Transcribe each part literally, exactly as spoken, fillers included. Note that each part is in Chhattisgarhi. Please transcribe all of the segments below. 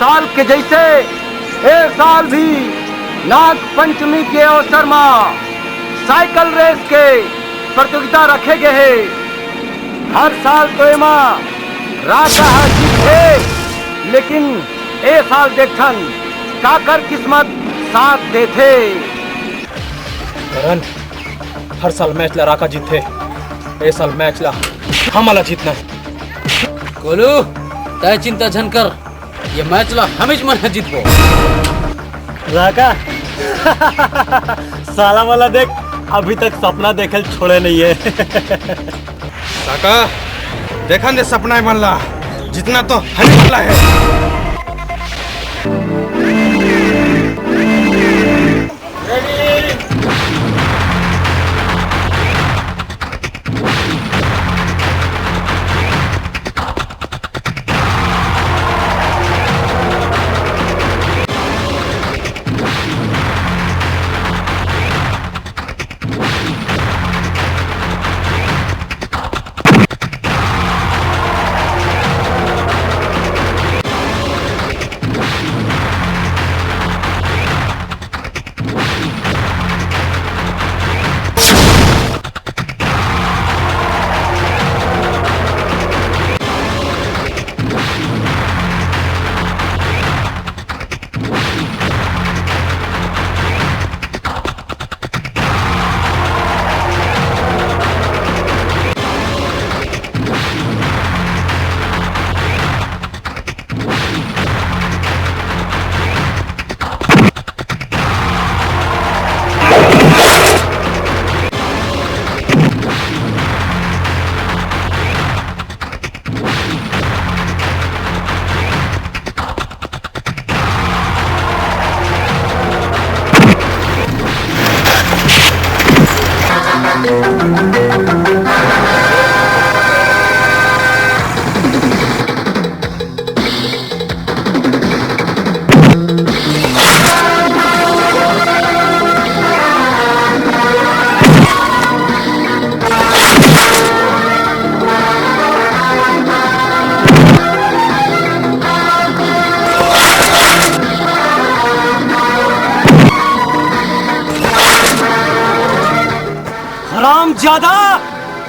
साल के जैसे ए साल भी नाग पंचमी के अवसर म साइकिल रेस के प्रतियोगिता रखे गए हे। हर साल तो एमा राका ह जीतथे, लेकिन ए साल देखथन काकर किस्मत साथ देथे। करण, हर साल मैच ला राका जीतथे, ए साल मैच ला हमला जीतना हे। गोलू, तय चिंता झन कर, ये मैच ला हमीच मन ह जीतबो। राका, साला वाला देख, अभी तक सपना देखल छोड़े नहीं है। काका, देखन दे सपना मन ला, जीतना तो हमीच ला है। हराम ज्यादा,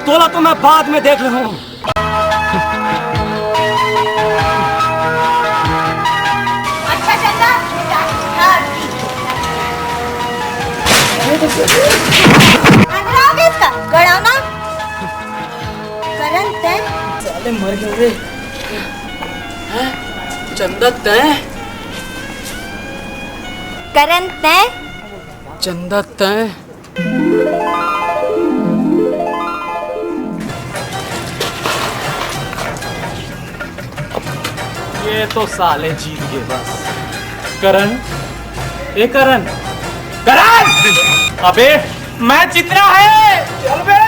तोला तो मैं बाद में देख लूं। अच्छा चंदा, ये चाय खा। अंधरा हो गया इसका, गड़ाना। करण तैं? साले मर गए रे। हैं? चंदा तैं? करण तैं? चंदा तैं? ये तो साले जीत गए बस। करण, ए करण, करण! अबे, मैच जीतना है, चल बे!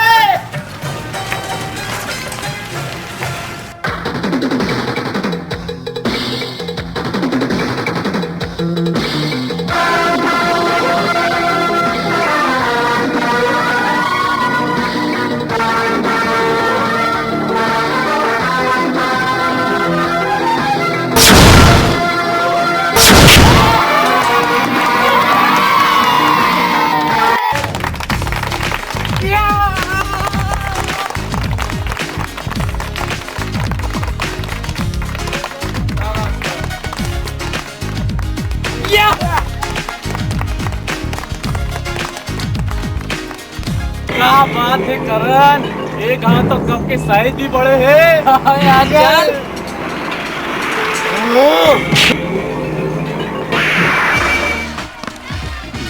क्या बात है करण, एक हाथ तो कप के साइज भी बड़े हैं। हाँ यार, चल।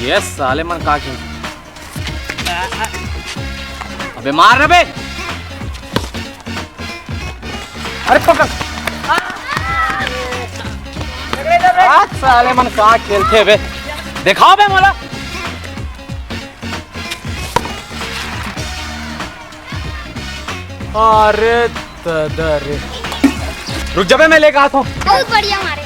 ये साले मन का खेल, अबे मार रे बे। अरे पकड़। आज साले मन का खेलथे बे, दिखाओ बे मोला। अरे ददा रे, रुक जा बे, मैं लेके आता हूँ। बहुत बढ़िया मारे।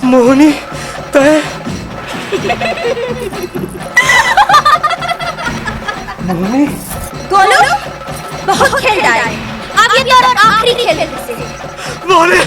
मोहनी, तय। मोहनी। गोलू, बहुत खेल डारे। अब ये तोर आखिरी खेल हे। मोहनी।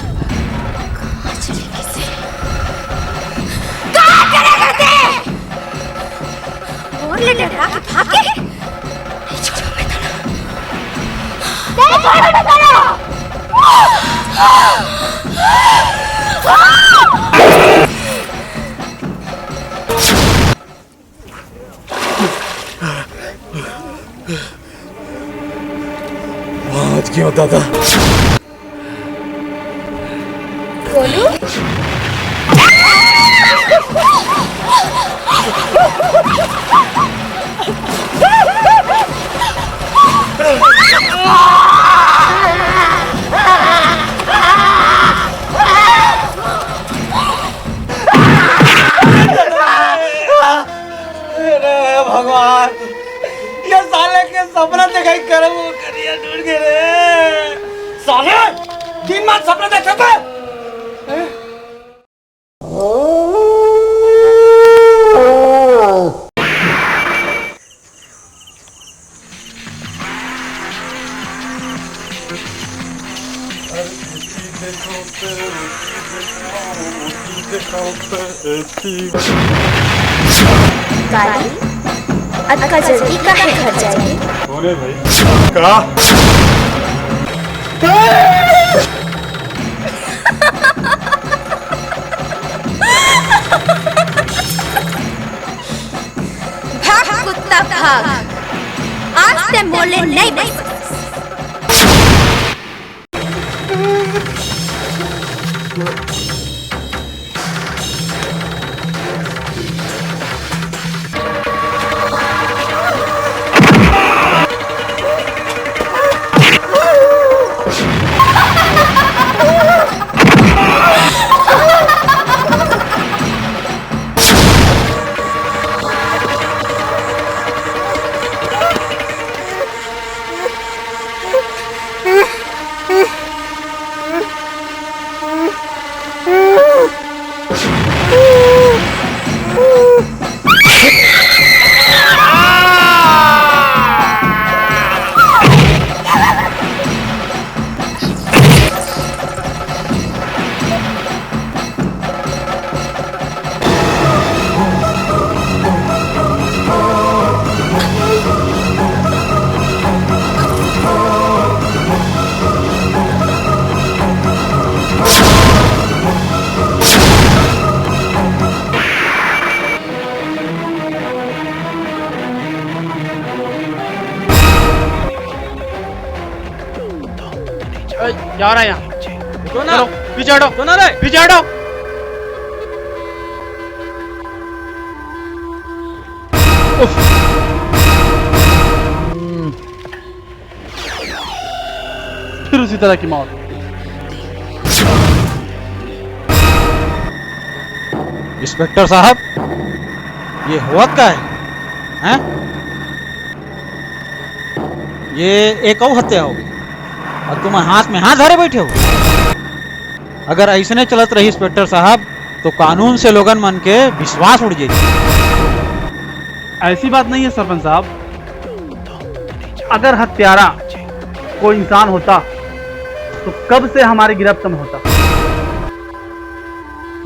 कहाँ चले गिस? कहाँ चले गिस? मोर ले डरा के भागे? नहीं छोड़ो मैं तोला। नहीं छोड़ो मैं तोला। पहुंच गया दादा। गोलू? अरे भगवान, ये साले के सपना देखाई करम वो करिया ढूंढ के रे। साले, दिन में सपना देखते थे। काली, अतका जल्दी काहे घर जाए? कौन है भाई? का? भाग कुत्ता भाग, आज ते मोले नहीं बच सकस। ए, क्या हो रहा है यहाँ? रुको ना। चलो, पीछे हटो। रुको ना रे। पीछे हटो। उफ। हम्म। फिर उसी तरह की मौत। इंस्पेक्टर साहब, ये होवत का है? हैं? ये एक अउ हत्या हो गई और तुम हाथ में हाथ धरे बैठे हो। अगर ऐसने चलत रही इंस्पेक्टर साहब, तो कानून से लोगन मन के विश्वास उठ जाई। ऐसी बात नहीं है सरपंच साहब, अगर हत्यारा कोई इंसान होता तो कब से हमारी गिरफ्त में होता।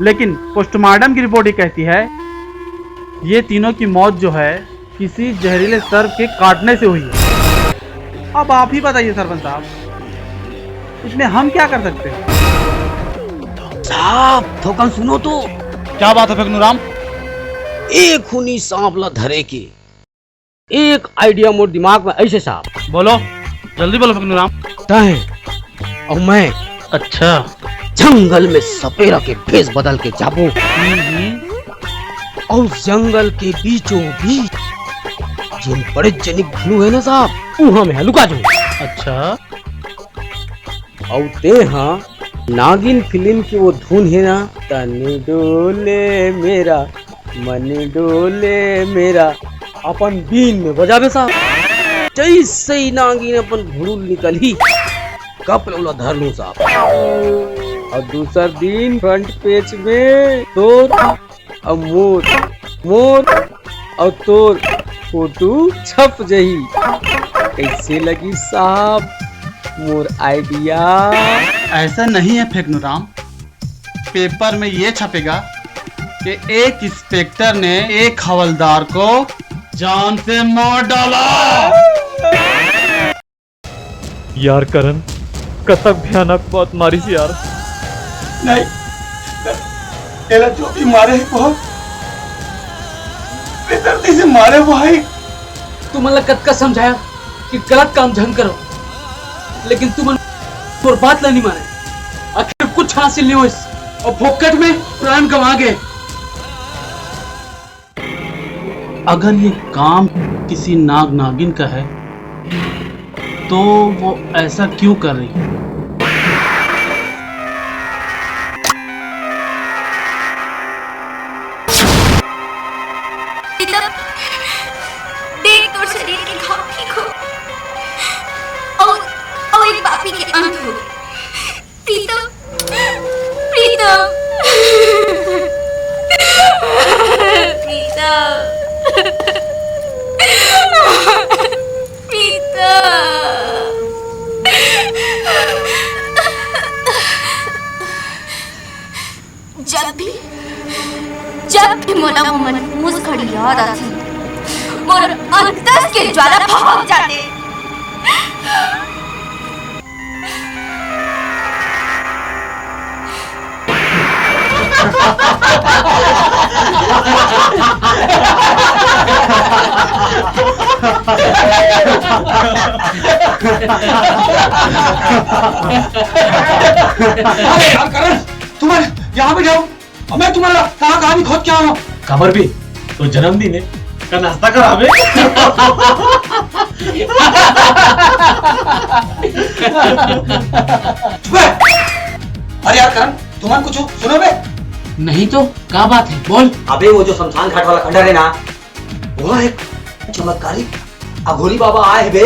लेकिन पोस्टमार्टम की रिपोर्ट ये कहती है, ये तीनों की मौत जो है किसी जहरीले सर्प के काटने से हुई है। अब आप ही बताइए सरपंच साहब, इसमें हम क्या कर सकते हैं? साहब, थोकन सुनो तो। क्या बात है फेकनू राम? एक खूनी सांप ला धरे के एक आइडिया मोर दिमाग में ऐसे साहब। बोलो, जल्दी बोलो फेकनू राम। तय और मैं अच्छा। जंगल में सपेरा के भेष बदल के जाबो। हम्म, हम्म। और जंगल के बीचों बीच जिन बड़े जनिक घुलू है ना साहब, उहाँ में लुका जाऊँ। अच्छा। और ते हाँ नागिन फिल्म की वो धुन है ना, तन डोले मेरा, मन डोले मेरा, अपन बीन में बजाबे साहब। जैसे ही नागिन अपन घुड़ुल निकलही, कप लोला धर लूं साहब। और दूसर दिन फ्रंट पेज में तोर और मोर, मोर और तोर फोटो छप जही। कैसे लगी साहब मोर आइडिया? ऐसा नहीं है फेकनू राम, पेपर में ये छपेगा कि एक इंस्पेक्टर ने एक हवलदार को जान से मार डाला। यार करण, कतक भयानक मौत मारिस यार। नहीं, एला जो भी मारे हे वो बेदर्दी से मारे भाई। तुमन ला कतका समझाया कि गलत काम झन करो, लेकिन तुमन मोर बात ला नहीं माने। आखिर कुछ हासिल नहीं होइस और फोकट में प्राण गंवा गए। अगर ये काम किसी नाग नागिन का है, तो वो ऐसा क्यों कर रही है? प्रीतम, देख तोर शरीर के घाव ठीक हो और, और एक पापी के अंत हो। प्रीतम, प्रीतम, प्रीतम, प्रीतम। जब भी, जब भी मोला वो मनहूस घड़ी याद आथे, मोर अंतस के ज्वाला भभक जाथे। अरे यार करण, तुम यहाँ बैठे हो। अबे तुम्हारा कहाँ, कहाँ भी खोद के आवा। काबर भी? तो जन्मदिन है, का नाश्ता कराबे। चुप है। अरे यार करण, तुमन कुछ सुनो बे। नहीं तो, का बात है, बोल। अबे वो जो शमशान घाट वाला खंडर है ना, वहाँ एक चमत्कारी अघोरी बाबा आए हैं बे।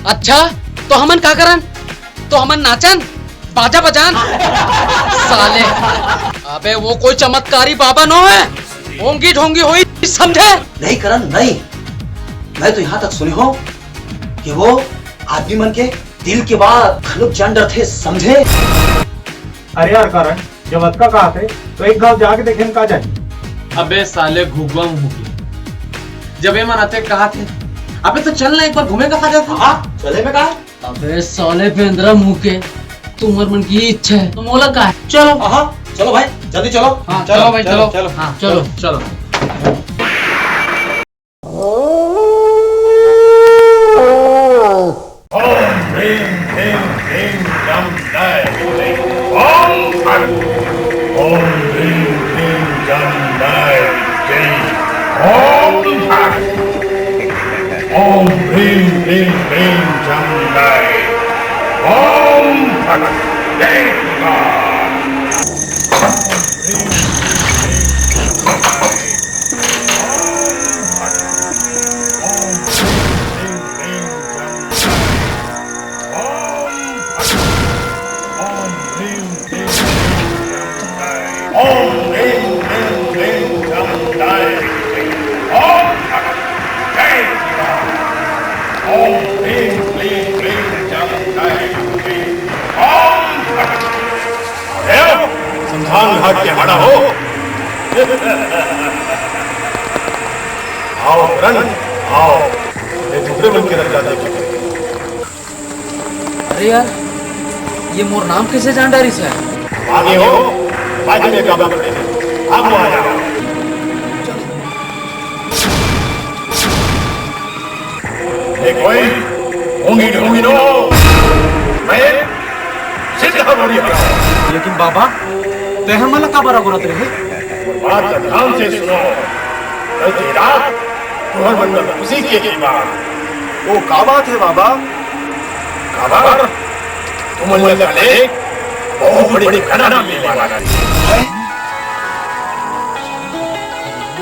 अच्छा, तो हमन का करन? तो हमन नाचन, बाजा बजान। साले, अबे वो कोई चमत्कारी बाबा नो है, ओंगी ढोंगी होई, समझे? नहीं करण, नहीं। मैं तो यहाँ तक सुने हो कि वो आदमी मन के दिल के बात घलोक जान डरथे, समझे? अरे यार करण, जब अतका कहा थे तो एक घाव जाके देखे का जाए। अबे साले घुघुआ मुंह के, जब ये मन अतेक कहा थे, अबे तो चल ना एक बार घूमे का खा जाता। हाँ, चले में कहा। अबे साले बेंदरा मुंह के, तुम्हर मन की इच्छा है तो मोला का है? चलो। हाँ, चलो भाई, जल्दी चलो। हाँ, चलो, चलो भाई, चलो, चलो। चलो। हाँ, चलो, चलो। ओम भीम भीम भीम जम जय। ओम फट। ओम भीम भीम जम जय। जय। ओम फट। ओम भीम भीम भीम जम जय। ओम फट। जय दुर्गा। ओम ह्रीं क्लीं क्लीं चामुंडाय विद्महे। ओम फट्। अरे, शमशान घाट के हाड़ा हो। आओ किरण, आओ। ये दूसरे मन के रख जाते। अरे यार, ये मोर नाम कइसे जान डारिस हे? आगे हो, बाजू में काबर खड़े हो? आगू आ जाओ। ए कोई, ढोंगी ढोंगी नो, मैं सिद्ध हरोड़ी हरा। लेकिन बाबा, तैं हमन ला काबर अगोरत रहे? बात ध्यान से सुनो। कल के रात तुहर मन में खुशी के ही बात। वो का बात हे बाबा? काबर? तुमन ला कल एक बहुत बड़ी खजाना मिलने वाला है।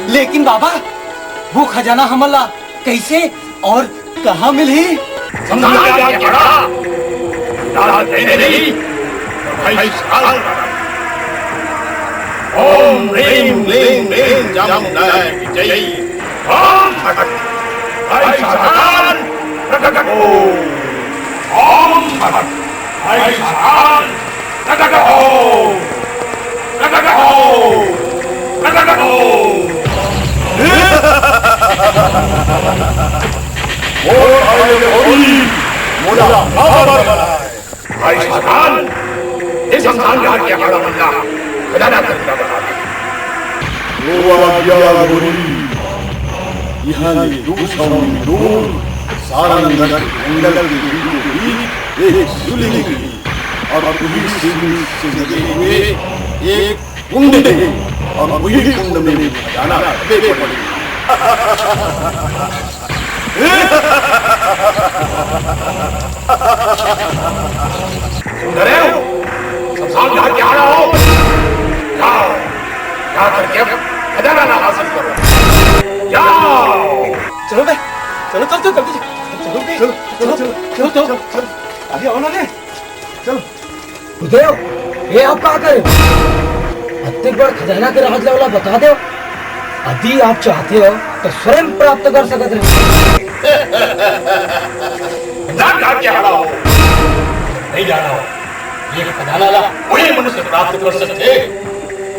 लेकिन बाबा, वो खजाना हमन ला कइसे और कहाँ मिलही? समझा क्या बड़ा? रात नहीं, नहीं, भाई साल। ओम ह्रीं क्लीं क्लीं चामुंडाय विद्महे। ओम फट्। भाई साल, प्रकट हो। ओम फट्। भाई साल, प्रकट हो, प्रकट हो, प्रकट हो। मोर आगे होली, मोला काबर बनाए? भाई शमशान, ये शमशान घाट के हाड़ा मन ला खजाना करके बता दे। वो आ गया होली। यहाँ ले दो सौ मील दूर सारंगढ़ जंगल के बीचों बीच एक शिवलिंग है। और वही शिवलिंग से निकले हुए एक कुंड है और वही कुंड में जाना बेपड़ी। सुन रहे हो? शमशान घाट के हाड़ा हो। जाओ, जा करके अब खजाना हासिल करो। जाओ। चलो बे, चलो, चलो, चलो, जल्दी चलो। चलो बे, चलो, चलो, चलो, चलो, चलो, चलो, चलो। अरे, आओ ना रे। चलो। गुरुदेव, ये आप का करे? अतेक बड़ खजाना के राज ला ओला बता देव। यदि आप चाहते हो, तो स्वयं प्राप्त कर सकत रहे। ना, ना, क्या हो? नहीं जाना हो। ये खजाना ला वही मनुष्य प्राप्त कर सकथे,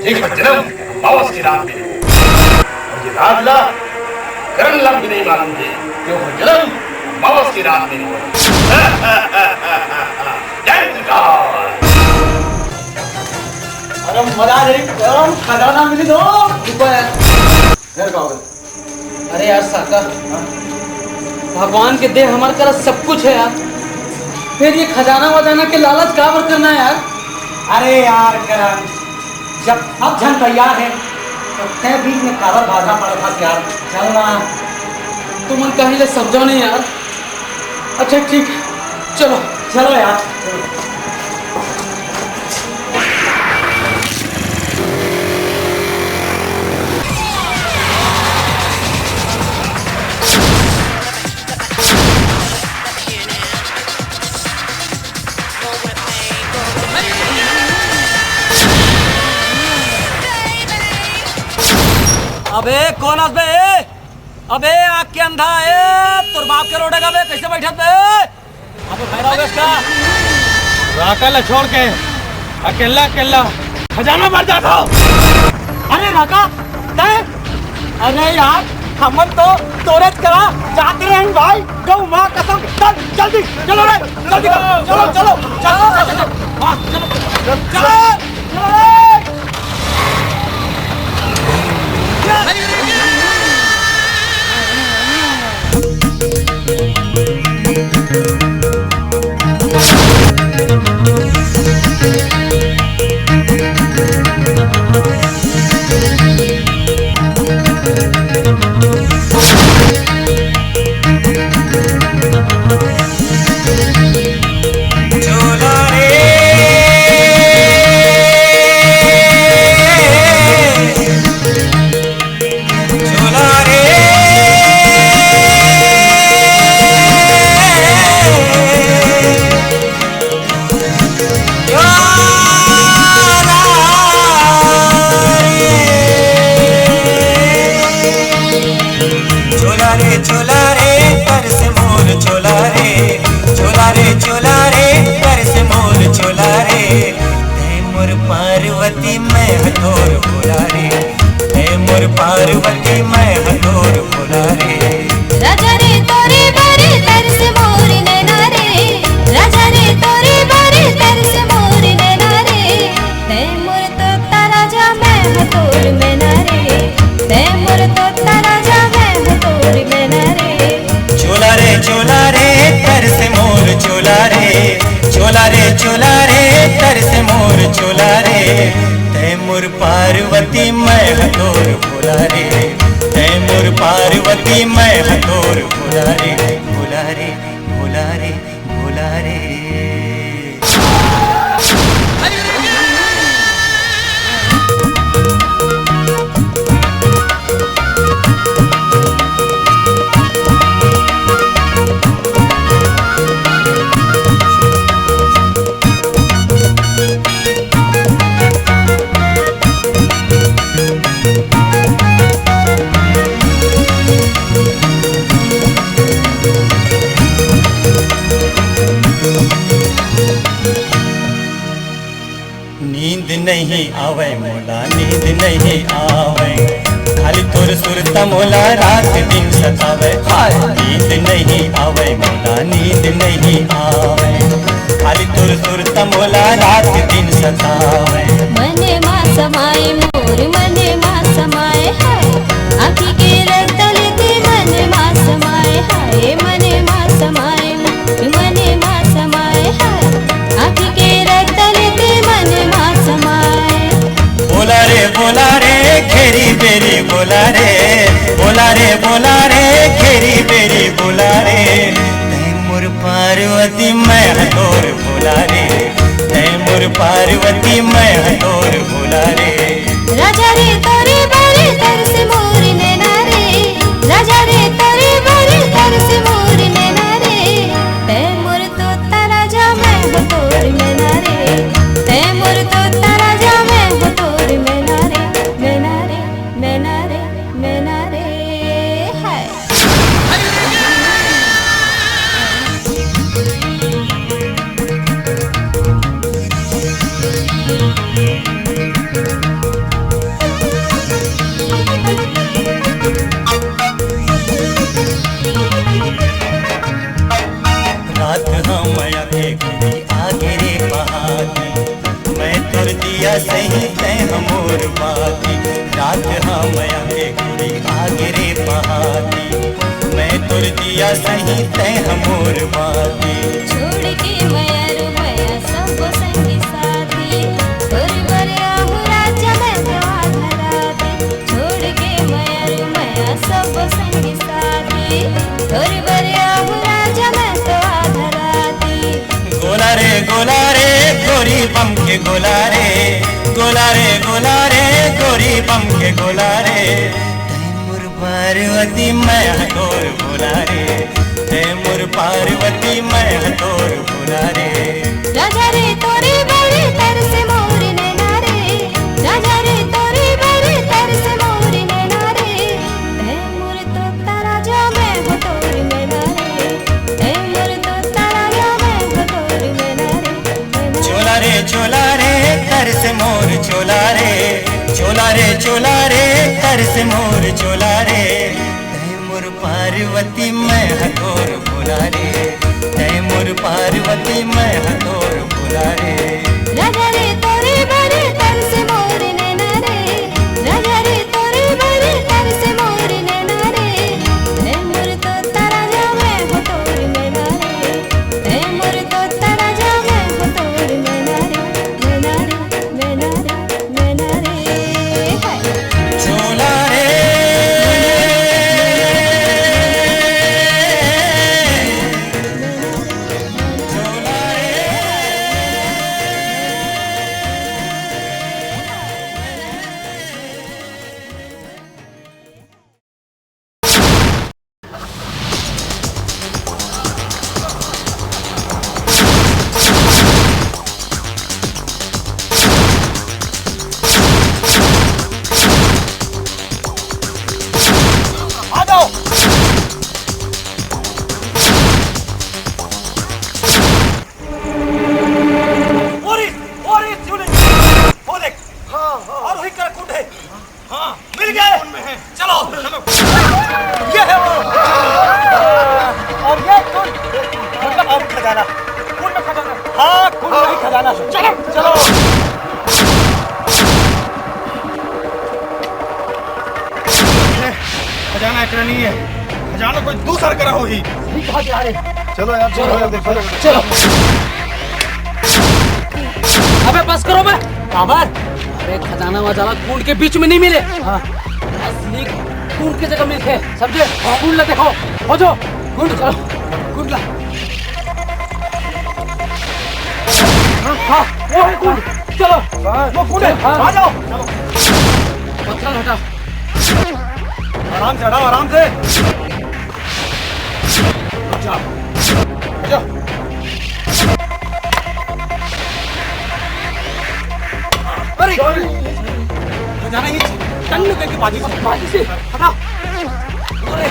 जेकर जन्म अमावस के रात में हो। और ये राज ला करण ला भी नहीं मालूम हे कि ओकर जन्म अमावस के रात में हो। जय दुर्गा। अरे महाराज, एक गरम खजाना मिली दो। ऊपर है। घर का होगा? अरे यार साका, भगवान के दे हमर करा सब कुछ है यार, फिर ये खजाना वजाना के लालच काबर करना है यार? अरे यार करण, जब सब झन तैयार है, तो तय बीच में काबर बाधा पड़त हस यार? चल ना। तुमन कहीं ले समझो नहीं यार। अच्छा ठीक, चलो। चलो यार, चलो। अबे कौन हस बे? अबे आँख के अंधा है, तोर बाप के रोड़ेगा बे, कैसे बैठत बे? अबे भैरव बेस का? राका ला छोड़ के अकेला अकेला खजाना बर जात हो। अरे राका, तय? अरे यार, हमन तो तोरेच करा जात रहे भाई। गौ माँ कसम, चल जल्दी, चलो रे, जल्दी करो, चलो, चलो, चलो, चलो, चलो, हाँ, चलो, चलो, चलो रे। चोला रे, चोला रे, तरसे मोर चोला रे, तैं मोर पार्वती, मैं ह तोर भोला रे, तैं मोर पार्वती, मैं ह तोर भोला रे। राजा रे तोरे बर तरसे मोर नैना रे, राजा रे तोरे बर तरसे मोर नैना रे, तैं मोर तोता राजा मैं हूँ तोर मैना रे, तैं मोर तोता राजा मैं हूँ तोर मैना रे। चोला रे, चोला रे, तरसे मोर चोला रे, चोला रे, चोला रे, तरसे मोर चोला रे, तैं मोर पार्वती, मैं हूँ तोर भोला रे, तैं मोर पार्वती, मैं हूँ तोर भोला रे, भोला रे, भोला रे, भोला रे। नींद नहीं आवै मोला, नींद नहीं आवै, खाली तोर सुरता मोला रात दिन सतावै। हाय, नींद नहीं आवै मोला, नींद नहीं आवै, खाली तोर सुरता मोला रात दिन सतावै। मने मा समाए मोर, मने मा समाए हाय, आँखी के रतल ते मने मा समाए हाय, मने मा समाए मोर, मने मा समाए हाय, आँखी के रतल ते मने मा समाए। बोला रे, बोला रे, घेरी बेरी बोला रे, बोला रे, बोला रे, घेरी बेरी बोला रे, तैं मोर पार्वती, मैं हूँ तोर भोला रे, तैं मोर पार्वती, मैं हूँ तोर भोला रे। राजा रे तोरे बर तरसे मोर नैना रे, राजा रे तोरे बर तरसे मोर नैना रे, तैं मोर तोता राजा मैं हूँ तोर मैना रे, तैं मोर तोता राजा मैं हूँ तोर मैना रे, मैना रे, मैना रे, मैना रे, हाय। रात हा मया के घुरी आगे रे पहाती, मैं तोर दिया सही तैं ह मोर बाती। रात हा मया के घुरी आगे रे पहाती, मैं तोर दिया सही तैं ह मोर बाती। छोड़ के मया रो मया सब संगी साथी, तोर बर आहूँ राजा मैं तो आधा राती। छोड़ के मया रो मया सब संगी साथी, तोर बर आहूँ राजा मैं तो आधा राती। गोला रे, गोला रे, गोरी बम के गोला रे, गोला रे, गोला रे, गोरी बम के गोला रे, तैं मोर पार्वती मैं ह तोर भोला रे, तैं मोर पार्वती मैं ह तोर भोला रे। राजा रे तोरे बर तरसे मोर नैना रे, राजा रे तोरे बर तरसे मोर नैना रे, तैं मोर तोता राजा मैं हूँ तोर मैना रे, तैं मोर तोता राजा मैं हूँ तोर मैना रे, मैना रे। चोला रे, चोला रे, तरसे मोर चोला रे, चोला रे, चोला रे, तरसे मोर चोला रे, तैं मोर पार्वती मैं ह तोर भोला रे, तैं मोर पार्वती मैं ह तोर भोला रे। राजा रे तोरे बर तरसे मोर नैना रे, राजा रे तोरे बर तरसे मोर नैना रे, तैं मोर तोता राजा मैं हूँ तोर मैना रे, तैं मोर तोता राजा मैं हूँ तोर मैना रे, मैना रे, मैना रे, मैना रे, हाय। चोला रे। चलो। खजाना एकरा नहीं है, खजाना कोई दूसर करा होही। चलो यार, चलो यार, देखो। चलो। अबे बस करो बे। काबर? अरे खजाना वजाना कुंड के बीच में नहीं मिले। हाँ। असली कुंड के जगह मिलथे, समझे? कुंड ला देखो, खोजो। कुंड चलो, कुंड ला। हाँ, हाँ, वो है कुंड। चलो, वो कुंड है। हाँ। आ जाओ। पत्थर हटा। आराम से हटाओ, आराम से। रुक जा। रुक जा। अरे! खजाना ये टन करके बाजी से, बाजी से हटा। अरे!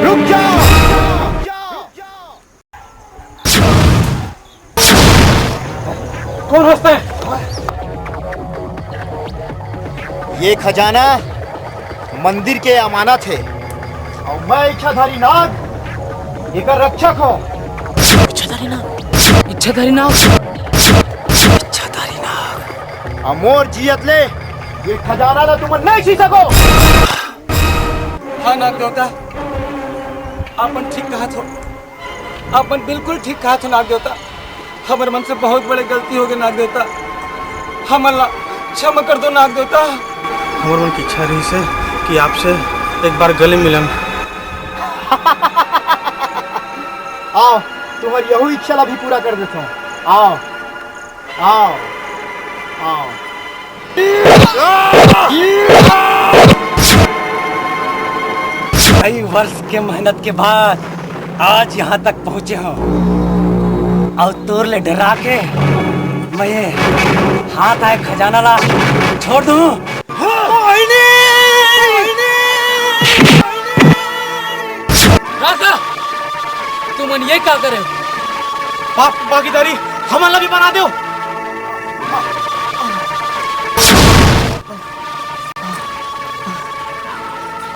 रुक जा। कौन हंसता है? ये खजाना मंदिर के अमानत है और मैं इच्छाधारी नाग एकर रक्षक हूँ। इच्छाधारी नाग, इच्छाधारी नाग, इच्छाधारी नाग। अमोर जियत ले ये खजाना ला तुम नहीं सी सको। हाँ नाग देवता, आपन ठीक कहा थो, आपन बिल्कुल ठीक कहा थो नाग देवता। हमर मन से बहुत बड़े गलती हो गए नाग देवता, हमन ला क्षमा कर दो नाग देवता। हमर मन की इच्छा रही से कि आपसे एक बार गले मिलन। आओ, तुम्हारी यहू इच्छा ला भी पूरा कर देता हूँ। आओ, आओ, आओ। कई वर्ष के मेहनत के बाद आज यहाँ तक पहुँचे हूँ और तोर ले डरा के मैं ये हाथ आए खजाना ला छोड़ दूँ। राखा, तुमन ये का करे? बाप भागीदारी हमन ला भी बना दो।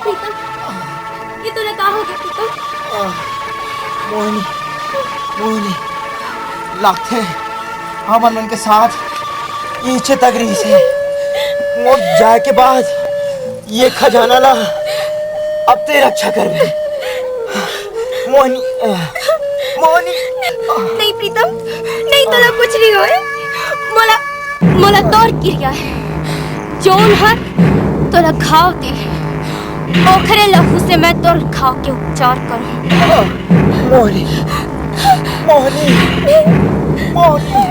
प्रीतम, ये तोला का हो गया प्रीतम? मोहिनी, मोहिनी, लागथे हमन मन के साथ इचे तक रहिसे। मोर जाए के बाद ये खजाना ला अब ते रक्षा करबे। मोहिनी, मोहिनी। नहीं प्रीतम, नहीं, तोला कुछ नहीं होए। मोला, मोला तोर किरिया है, जोन हर तोला घाव दे, ओखरे लहू से मैं तोर घाव के उपचार करूं। मोहिनी, मोहिनी, मोहिनी।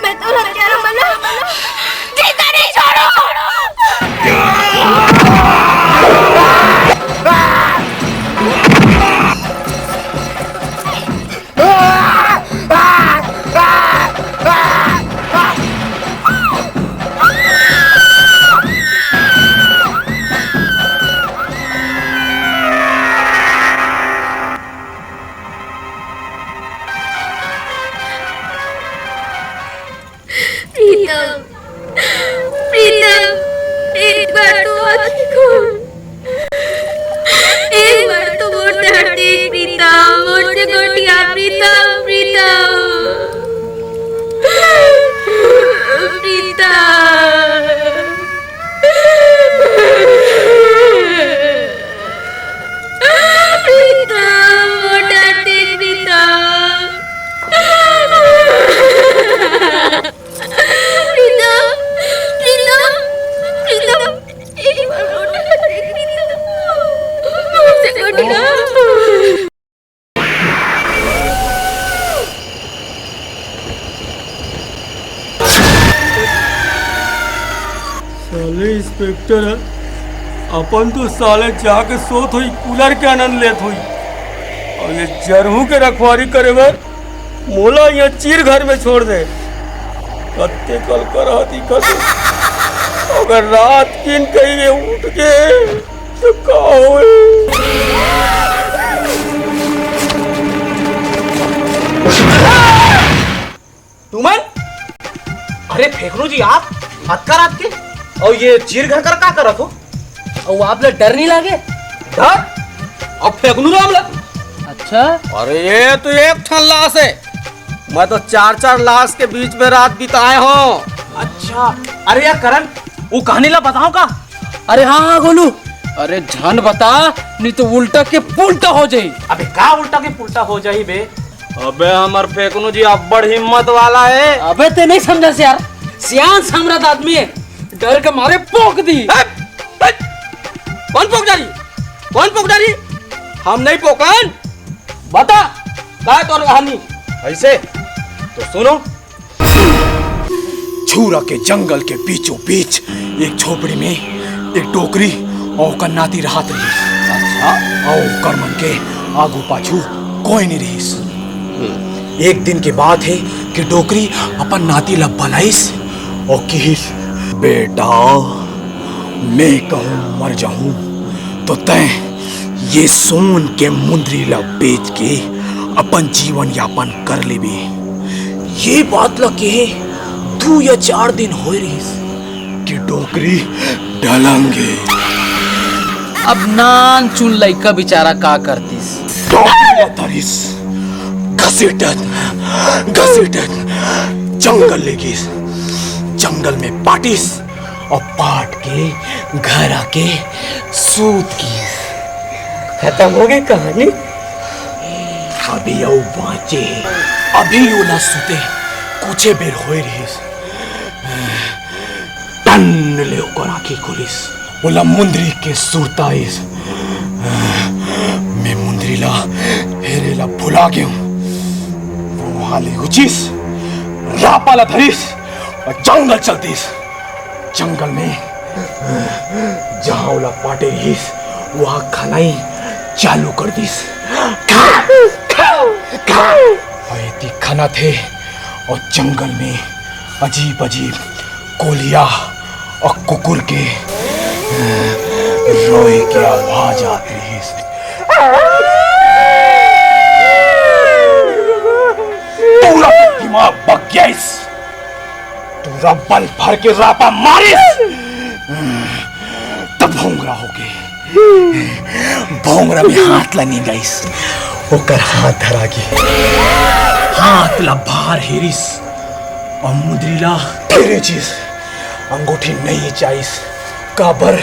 मैं तो हत्यारा बना, जिंदा नहीं छोड़ू। प्रीतम, प्रीतम, एक बार तो आँखी खोल। एक बार तो मोर धरती प्रीतम, मोर से गोटिया प्रीतम, प्रीतम, प्रीतम। प्रीतम, मोर धरती प्रीतम। प्रीतम, प्रीतम, प्रीतम, एक बार लौट आ जा प्रीतम। मुझसे कट गया। साले इंस्पेक्टर ह, अपन तो साले जाके सोत होई, कूलर के आनंद लेत होई, और ये जरहू के रखवारी करे बर मोला यहाँ चीर घर में छोड़ दे। कत्ते कल कर दिखत हे। अगर रात किन कहीं ये उठ के तो का होई? तुमन? अरे फेकनू जी, आप अतका रात के अउ ये चीर घर कर का करत हो? अउ आप ला डर नहीं लागे? डर? अब फेकनू राम ला। अच्छा। अरे ये तो एक ठन लाश है, मैं तो चार चार लाश के बीच में रात बिताए हो। अच्छा। अरे यार करण, वो कहानी ला बताओ का? अरे हाँ हाँ गोलू, अरे झन बता, नहीं तो उल्टा के पुल्टा हो जाई। अबे का उल्टा के पुल्टा हो जाई बे? अबे हमर फेकनू जी अब्बड़ हिम्मत वाला है। अबे ते नहीं समझा से यार, सियान समरथ आदमी है, डर के मारे पोक दी। ए, ए, कौन पोक डारी? कौन पोक डारी? हम नहीं पोकन। बता, का है तोर कहानी? ऐसे तो सुनो। छूरा के जंगल के बीचों बीच एक झोपड़ी में एक डोकरी और ओकर नाती रहत रहिस। अच्छा। और ओकर मन के आगू पाछू कोई नहीं रहिस। एक दिन के बात है कि डोकरी अपन नाती ला बलाइस और किहिस, "बेटा, मैं कहूँ मर जाऊँ तो तैं ये सोन के मुंदरी ला बेच के अपन जीवन यापन कर लेबे।" ये बात ला कहे दू या चार दिन होए रहिस कि डोकरी ढलंगे। अब नान चुन लइका बेचारा का करतिस? डोकरी ला धरिस, घसीटत घसीटत जंगल ले गिस। जंगल में पाटिस और पाट के घर आके सूत गिस। खत्म हो गई कहानी। अभी अउ बाँचे हे। अभी ओला सुते कुछे बेर होए रहिस, टन ले ओकर आँखी खुलिस। ओला मुंदरी के सुरता आइस। मैं मुंदरी ला हेरे ला भुला गेंव। वो वहाँ ले उचिस, रापा ला धरिस और जंगल चल दिस। जंगल में जहाँ ओला पाटे रहिस, वहाँ खनाई चालू कर दिस। खा, खा, खा। और एती खनत हे और जंगल में अजीब अजीब कोलिया और कुकुर के रोए के आवाज आत रहिस। टूरा के दिमाग बक गइस। टूरा बल भर के रापा मारिस, तब भोंगरा हो गे। भोंगरा में हाथ ला निंगाइस, ओकर हाथ धरा गे। हाथ ला बाहर हेरिस, और मुंदरी ला फिर चिस। अंगूठी नहीं चाहिस, काबर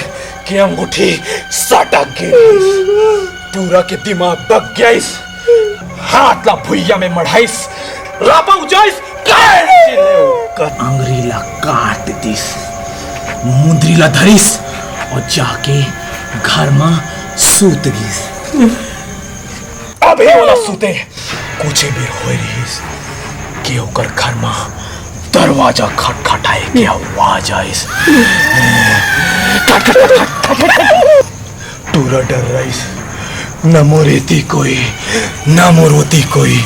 के अंगूठी सटक गे। टूरा के दिमाग बक गइस। हाथ ला भुइया में मढ़ाइस, रापा उजाइस, काट के ले ओकर अंगरी ला काट दिस। मुंदरी ला धरिस और जाके घर मा सूत गिस। अभी ओला सुते कुछ भी होए रहिस कि ओकर घर मा दरवाजा खटखटाए के आवाज आइस। खट, खट, खट, खट, खट, खट। टूरा डर रहिस, न मोर एती कोई, न मोर ओती कोई।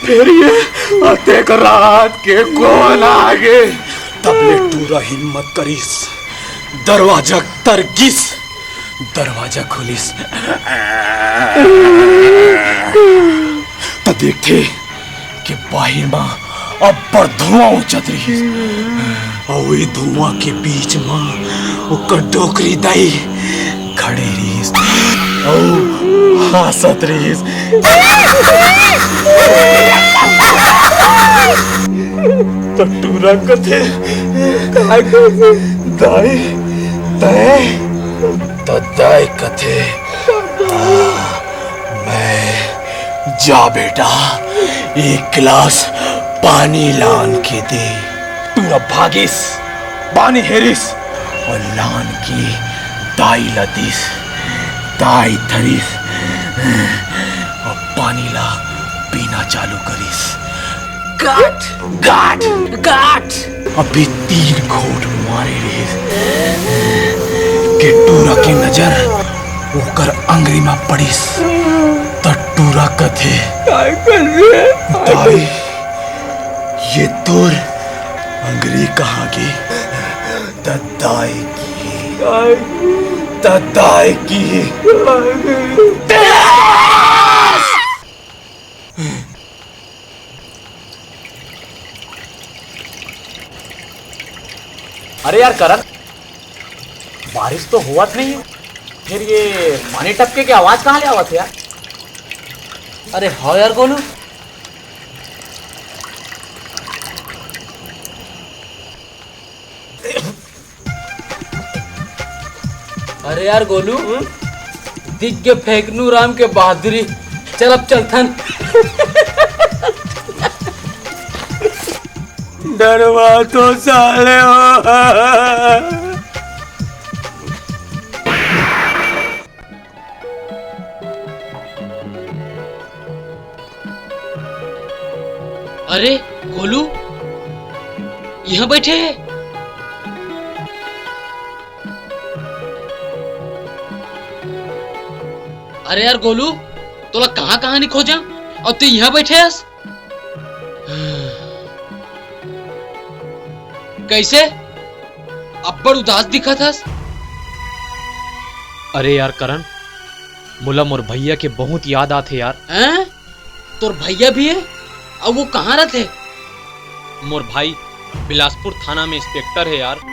फिर ये अतेक रात के कोन आगे? तब ले टूरा हिम्मत करिस, दरवाजा तरगिस, दरवाजा खोलिस। त देखथे कि बाहिर मा अब्बड़ धुआं उठत रहिस। अउ ए धुआं के बीच मा ओकर डोकरी दाई खड़े रहिस अउ हांसत रहिस। त टूरा कथे, "दाई, तैं?" त दाई कथे, "मैं, जा बेटा, एक गिलास पानी लान के दे।" टूरा भागिस, पानी हेरिस अउ लान के दाई ला दिस। दाई धरिस अउ पानी ला पीना चालू करिस। गाट, गाट, गाट। अभी तीन घोट मारे रहिस कि टूरा के नजर ओकर अंगरी मा पड़िस। त टूरा कथे, "काय कर रे?" "दाई, ये तोर अंगरी कहाँ गे?" तदाई की, तदाई की। अरे यार करण, बारिश तो होवत नहीं है, फिर ये पानी टपके के आवाज कहाँ ले आवत है यार? अरे हाँ यार गोलू, अरे यार गोलू, हम्म? दिख गे फेंकनू राम के बहादुरी। चल अब चलथन। डरवा तो साले हो। अरे गोलू, यहाँ बैठे है। अरे यार गोलू, तोला कहाँ कहाँ नहीं खोजा और तू यहाँ बैठे हस? कैसे? अब्बड़ उदास दिखत हस। अरे यार करण, मोला मोर भैया के बहुत याद आथे यार। हैं? तोर भैया भी है? अउ वो कहाँ रथे? मोर भाई बिलासपुर थाना में इंस्पेक्टर है यार।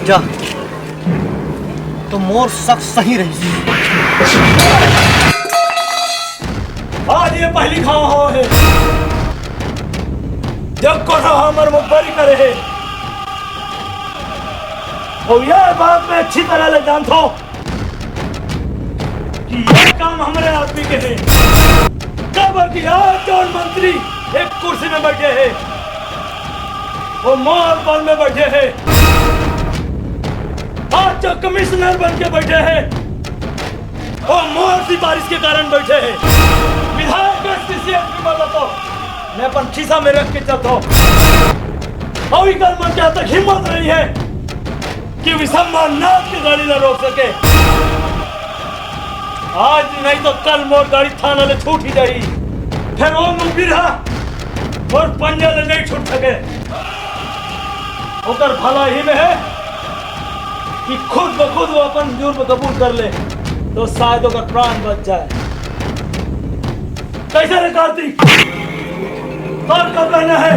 गांजा तो मोर शक सही रहिस। आज ये पहली घाव हे, जब कोनो हमर मुखबरी करे हे, अउ ये बात मैं अच्छी तरह ले जानथों कि ये काम हमरे आदमी के हे। काबर कि आज जौन मंत्री एक कुर्सी में बैठे हे, वो मोर बल में बैठे हे। आज जो कमिश्नर बन के बैठे हे, वो मोर सिफारिश के कारण बैठे हे। विधायक, एसपी, सीएम भी मदद हो, मैं अपन खिस्सा में रख के चलता हूँ। अउ इकर मन के तक हिम्मत नहीं है कि विशंबर नाथ के गाड़ी ला रोक सके। आज नहीं तो कल मोर गाड़ी थाना ले छूट ही जाही। फिर वो मुखबिर हा मोर पंजा ले नहीं छूट सके। ओकर भला ही में है कि खुद ब खुद वो अपन जुर्म कबूल कर ले, तो शायद ओकर प्राण बच जाए। कैसे रे कार्तिक, तोर का कहना है?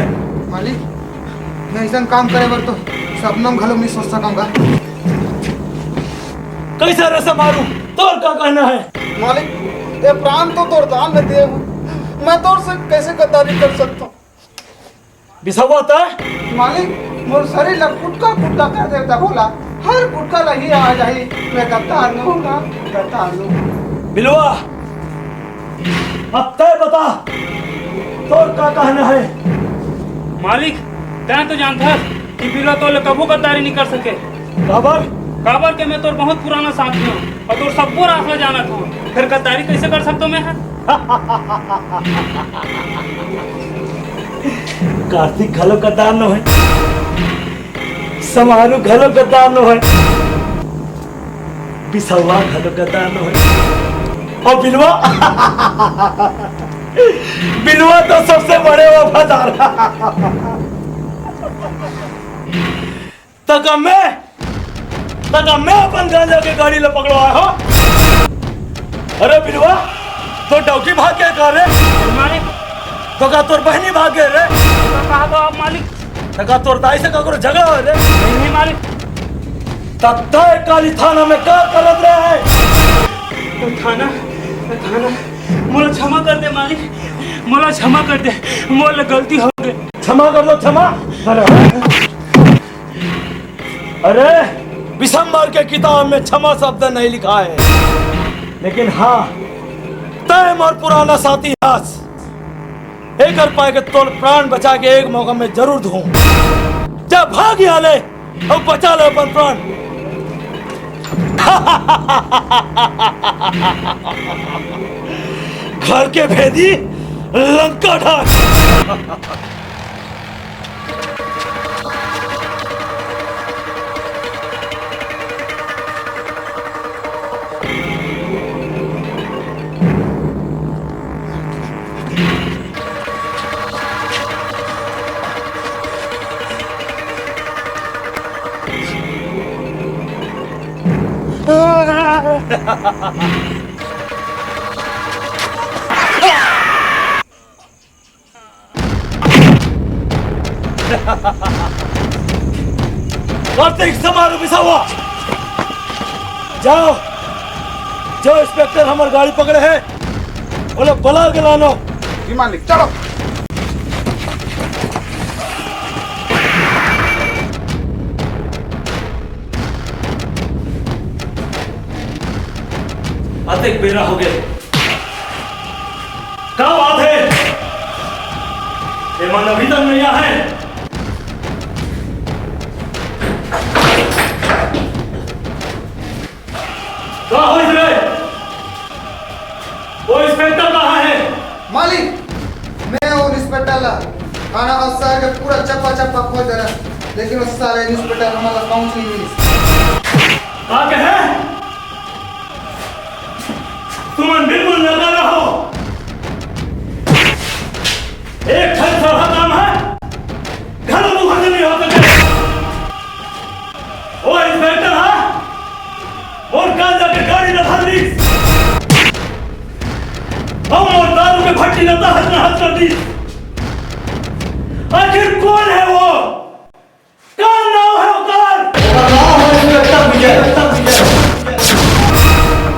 मालिक, मैं ऐसा काम करे बर तो सपना में घलो नहीं सोच सकूंगा। कैसे रे समारू, तोर का कहना है? मालिक, ये प्राण तो तोर दान में दिए हूँ, मैं तोर से कैसे गद्दारी कर सकता हूँ? बिसवा तय? मालिक, मोर शरीर ला कुटका कुटका कर देता भोला, हर कुटका ला ही आ जाही। मैं गद्दार नोहूं ना, गद्दार नोहूं। बिलवा, अब तय बता, तोर का कहना है? मालिक, तय तो जानथस कि बिलवा तोर ले कभू गद्दारी नहीं कर सके। काबर? काबर के मैं तोर बहुत पुराना साथी हूँ और तोर सब्बो राज ला जानत हूँ, फिर गद्दारी कैसे कर सकता मैं? कार्तिक घलो गद्दार नोहे, समारू घलो गद्दार नोहे, बिसवा घलो गद्दार नोहे, अउ बिलवा, बिलवा तो सबसे बड़े वफादार। त का मैं, त का मैं अपन गांजा के गाड़ी ला पकड़वाय हों? अरे बिलवा, तोर डौकी भाग गे का रे? मालिक, तो का तोर बहिनी भाग गे रे? तो कहा तो आप मालिक। तो का तोर दाई से ककरो झगड़ा होय रे? नहीं, नहीं मालिक। त तैं काली थाना में का करत रहे? तो थाना, तो थाना, मोला क्षमा कर दे मालिक, मोला क्षमा कर दे, मोला गलती हो गई। क्षमा कर दो, क्षमा। अरे, अरे, विशंबर के किताब में क्षमा शब्द नहीं लिखा है, लेकिन हाँ, तैं मोर पुराना साथी हस। एकर पाय के तोर प्राण बचा के एक मौका में जरूर दूं। जा भाग यहाँ ले, अब बचा ले अपन प्राण। घर के भेदी लंका ढाल। कार्तिक, संभालो बिसावा। जाओ, जो इंस्पेक्टर हमर गाड़ी पकड़े हे, ओला बला के लानो। जी मालिक, चलो। अतेक बेरा हो गए, का बात है? एमन अभी तक नहीं आए? का होइस रे? वो इंस्पेक्टर कहाँ है? मालिक, मैं वो इंस्पेक्टर ला थाना और शहर के पूरा चप्पा चप्पा खोज डरेन, लेकिन वो साले इंस्पेक्टर हमला पहुंच नहीं मिलिस। का कहे? तुमन बिल्कुल नगा रहो। एक ठन सभा काम है, घलो तू हजम नहीं हो सके। ओ इंस्पेक्टर, हाँ? मोर गांजा के गाड़ी ला धर लीस। अउ मोर दारू के भट्टी ला तहस नहस कर दीस। आखिर कौन है वो? का नाम है ओकर? ओकर नाम है इंस्पेक्टर विजय।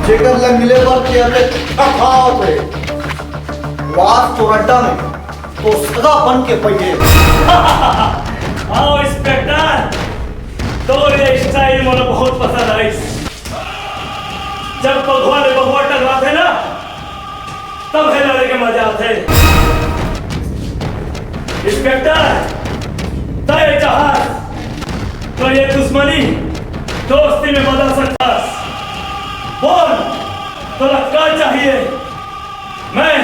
जेकर ले मिले बर के अबे थकावत हे। वास तो अड्डा में तो सदा बन के पइहे। आओ इंस्पेक्टर, तोर ये स्टाइल मोला बहुत पसंद आइस। जब बघवा ले बघवा टकराथे ना, तब हे लड़े के मजा आथे। इंस्पेक्टर, तय चाहस तो ये दुश्मनी दोस्ती में बदल सकथस। बोल, तोला का चाहिए? मैं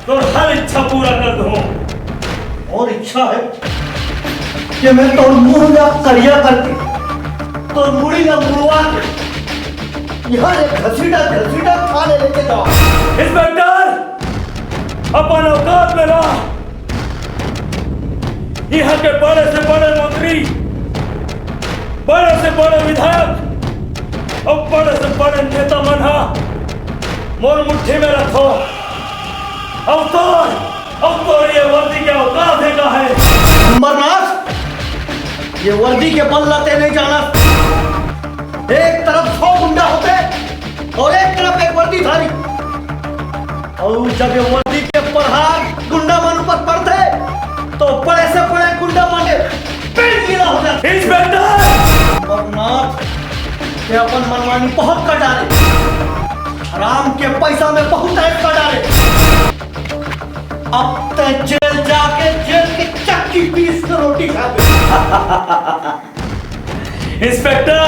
तोर हर इच्छा पूरा कर दूं। और इच्छा है कि मैं तोर मुंह ला करिया करके, तोर मुड़ी ला मुड़वा के, यहाँ ले घसीटा घसीटा थाने लेके जाओ। इंस्पेक्टर, अपन औकात में रह। यहाँ के बड़े से बड़े मंत्री, बड़े से बड़े विधायक अउ बड़े से बड़े नेता मन ह मोर मुट्ठी में रथो। अउ तोर, अउ तोर ये वर्दी के औकात हे का हे? अंबरनाथ, ये वर्दी के बल ला तैं नहीं जानस। एक तरफ सौ गुंडा होथे अउ एक तरफ एक वर्दीधारी। अउ जब ये वर्दी के प्रहार गुंडा मन ऊपर पड़थे, तो बड़े से बड़े गुंडा मन के पेट गीला हो जाथे। इंस्पेक्टर! अंबरनाथ, तैं अपन मनमानी बहुत कर डारे। हराम के पैसा में बहुत ऐश कर डारे। अब तैं जेल जाके जेल के चक्की पीस के रोटी खा ले। इंस्पेक्टर,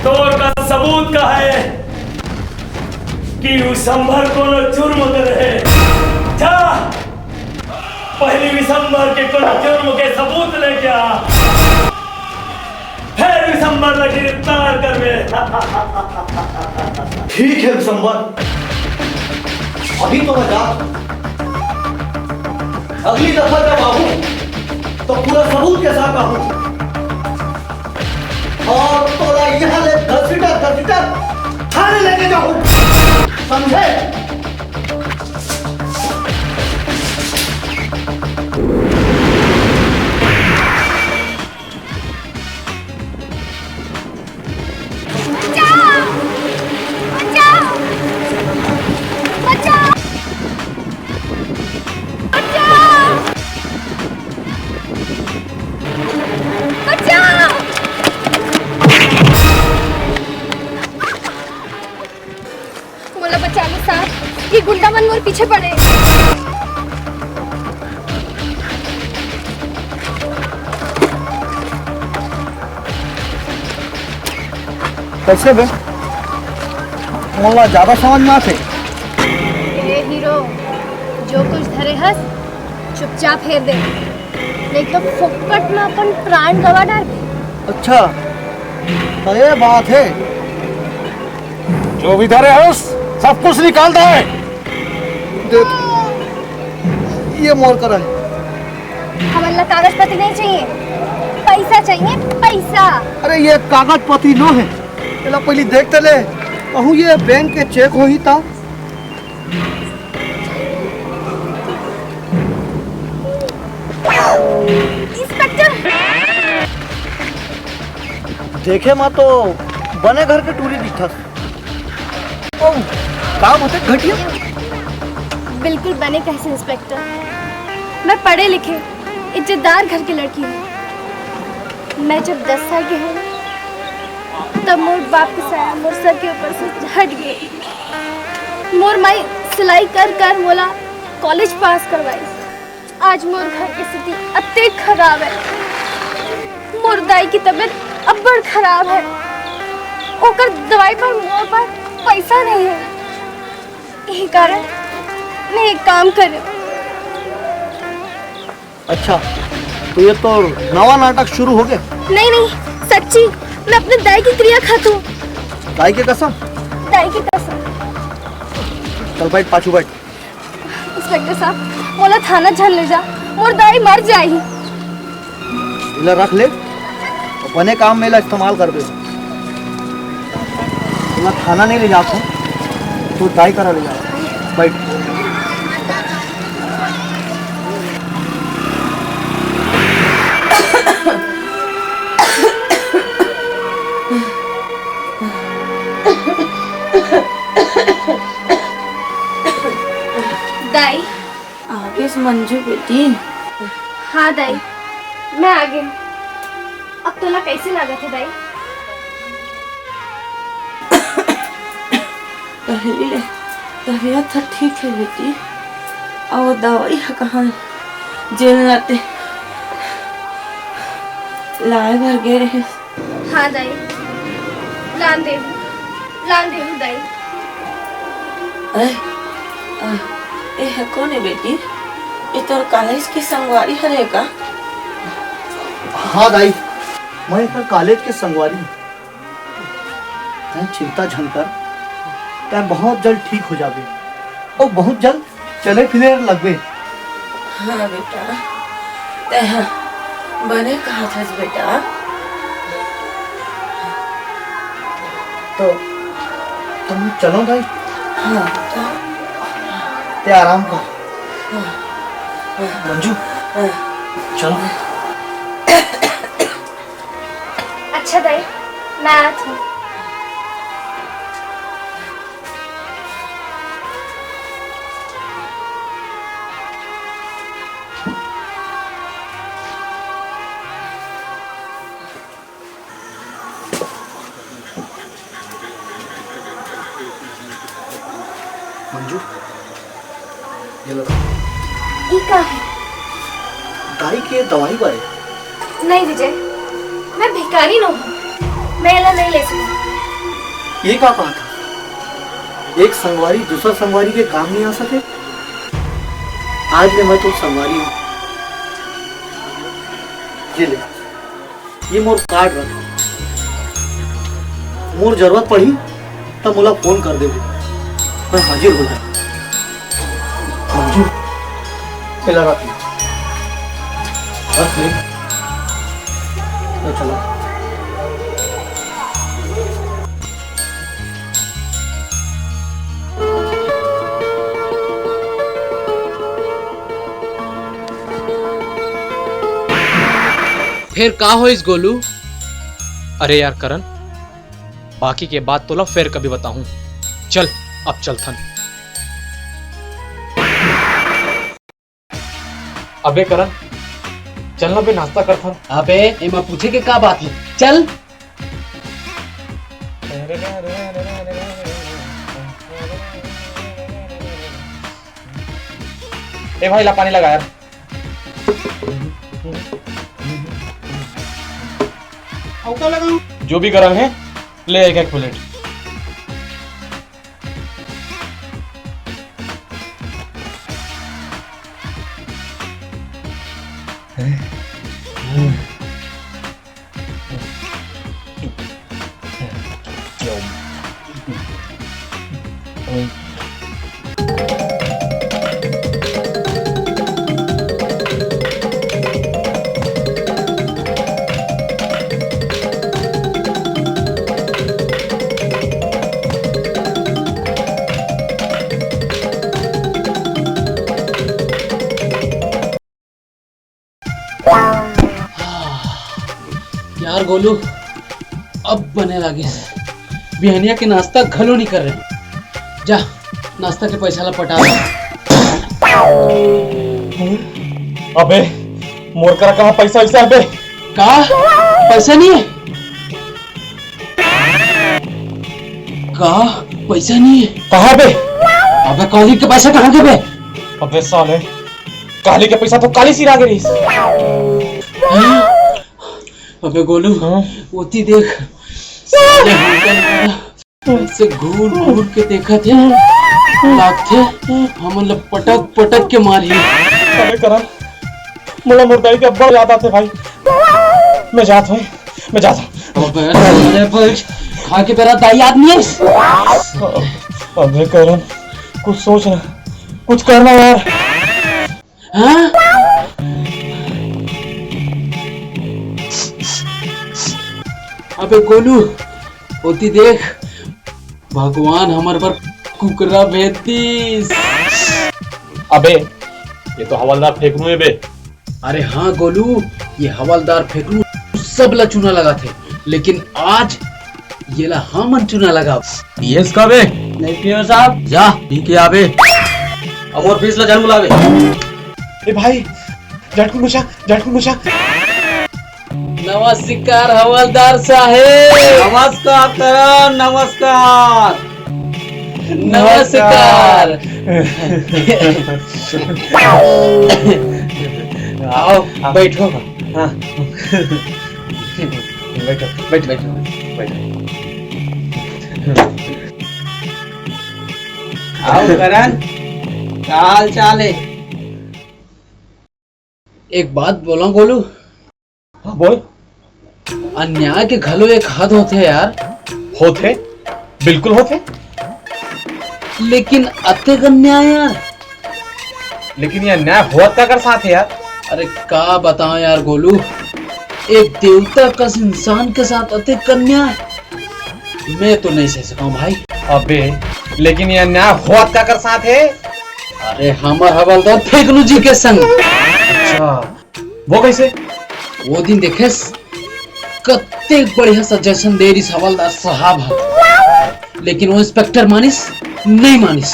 तोर का सबूत का हे कि विशंबर कोनो जुर्म करे हे? जा, पहली विशंबर के कोनो जुर्म के सबूत लेके आ, फिर विशंबर ला गिरफ्तार करबे। ठीक हे विशंबर, अभी तो मैं जात हूँ। अगली दफा जब आहूं, तो पूरा सबूत के साथ आहूं। अउ तोला यहाँ ले घसीटा घसीटा थाने लेके जाहूं, समझे? मोला बचा लो साहब, ये गुंडा मन मोर पीछे पड़े। कैसे बे? मोला ज्यादा समझ में आथे। ए हीरो, जो कुछ धरे हस, चुपचाप हेर दे, नहीं तो फोकट में अपन प्राण गवा डारबे। अच्छा, तो ये बात है। जो भी धरे हस, सब कुछ निकाल दे। दे, ये मोर करा है। हमन ला कागज पत्री नहीं चाहिए, पैसा चाहिए, पैसा। अरे, ये कागज पत्री नो है, एला पहली देख तो ले। कहूँ ये बैंक के चेक होही ता। इंस्पेक्टर, देखे मा तो बने घर के टूरी दिखथस। ओ, का होथे घटिया? बिल्कुल बने कहे इंस्पेक्टर, मैं पढ़े लिखे इज्जतदार घर के लड़की हूँ। मैं जब दस साल के हूँ, तब मोर बाप के साया मोर सर के ऊपर से हट गई। मोर माई सिलाई कर कर मोला कॉलेज पास करवाई। आज मोर घर के स्थिति अतेक खराब है, मोर दाई की तबीयत अब्बड़ खराब है, ओकर दवाई पर मोर पास पैसा नहीं है। यही कारण मैं एक काम करे। अच्छा, तो ये तो नवा नाटक शुरू हो गया। नहीं नहीं, सच्ची, मैं अपने दाई की क्रिया खातू। दाई के कसम? दाई की कसम। चल बैठ, पाछू बैठ। इंस्पेक्टर साहब, मोला थाना झन ले जा, मोर दाई मर जाही। इला रख ले, बने काम में इला इस्तेमाल कर दे। इला थाना नहीं ले जाता, तो दाई करा ले जा। बैठ। दाई। आगेस मंजू बेटी? हाँ दाई, मैं आ गई। अब तोला कैसे लागत है दाई? पहली ले तबीयत ह ठीक है बेटी, अउ दवाई ह कहाँ जेन लाते लाए बर गे रहे। हाँ दाई, लान देहूँ, लान देहूँ दाई। ए, आ, ए ह कोन है बेटी? ये तोर कॉलेज के संगवारी हरे का? हाँ दाई, मैं एकर कॉलेज के संगवारी हूँ। तैं चिंता झन कर, तैं बहुत जल्द ठीक हो जाबे अउ बहुत जल्द चले फिरे लगबे। हाँ बेटा, तैं ह बने कहत हस बेटा। तो तुम चलो दाई। हाँ बेटा। तैं आराम कर। हाँ। मंजू, हाँ। चलो। अच्छा दाई, मैं आत हूँ। मंजू, ये लो। ई का है? दाई के दवाई बारे। नहीं विजय, मैं भिखारी न हूँ, मैं एला नहीं ले सकूँ। ये का कहा था? एक संगवारी दूसरा संगवारी के काम नहीं आ सके। आज ले मैं तो संगवारी हूँ। ये ले। ये मोर कार्ड रख, मोर जरूरत पड़ही त मोला फोन कर देबे, मैं हाजिर हो जाहूँ। मंजू, एला रख ले, रख ले, मैं चला। फेर का होइस गोलू? अरे यार करण, बाकी के बात तोला फेर कभी बताहूँ। चल, अब चलथन। अबे करण, चल ना बे, नाश्ता करथन। अबे, एमा पूछे के का बात हे? चल। ए भाई, ला पानी लगा यार। अउ का लगाऊं? जो भी गरम हे, ले एक एक प्लेट। यार गोलू, अब बने लागे। बिहनिया के नाश्ता घलो नहीं कर रहे। जा, नाश्ता के पैसा ला पटा दे। अबे, मोर करा कहाँ पैसा वैसा हे बे? का? पैसा नहीं है? का? पैसा नहीं है? कहाँ बे? अबे, काली के पैसा कहाँ के बे? अबे साले, काली के पैसा तो काली सिरा गे रहिस। हाँ? अबे गोलू, हाँ? ओती देख। साले हमका लगा, ऐसे घूर घूर के देखत हे, लागथे हमन ला पटक पटक के मारही। अबे करण, मोला मोर दाई के अब्बड़ याद आथे भाई। मैं जात हूँ, मैं जात हूँ। अबे साले, बस खा के बेरा दाई याद नहीं है। अबे करण, कुछ सोच ना, कुछ करना यार। हाँ? अबे गोलू, ओती देख, भगवान हमर बर कुकरा भेज दिस। अबे, ये तो हवलदार फेकनू हे बे। अरे हाँ गोलू, ये हवलदार फेकनू सब ला चूना लगाथे, लेकिन आज येला हमन चूना लगाब। पीएस का बे? नहीं पीएस साहब। जा, पी के आबे। अब और फीस ला जान बुलावे। ए भाई, झटकुन नशा, झटकुन नशा। नमस्कार हवलदार साहेब। नमस्कार करण, नमस्कार। नमस्कार। आओ, बैठो। हाँ। बैठो, बैठो, बैठो, बैठो। आओ करण, का हाल चाल हे? एक बात बोला गोलू। हाँ, बोल। अन्याय के घलो एक हद होथे यार। होथे, बिल्कुल होथे। लेकिन अतेक अन्याय यार। लेकिन ये अन्याय होवत काकर साथ हे यार? अरे का बताओ यार गोलू, एक देवता कस इंसान के साथ अतेक अन्याय मैं तो नहीं सह सकूं भाई। अबे, लेकिन ये अन्याय होवत काकर साथ हे? अरे हमर हवलदार फेकनू जी के संग। अच्छा, वो कैसे? वो दिन देखेस, कत्ते बढ़िया suggestion दे रहिस हवलदार साहब ह, लेकिन वो इंस्पेक्टर मानिस नहीं मानिस,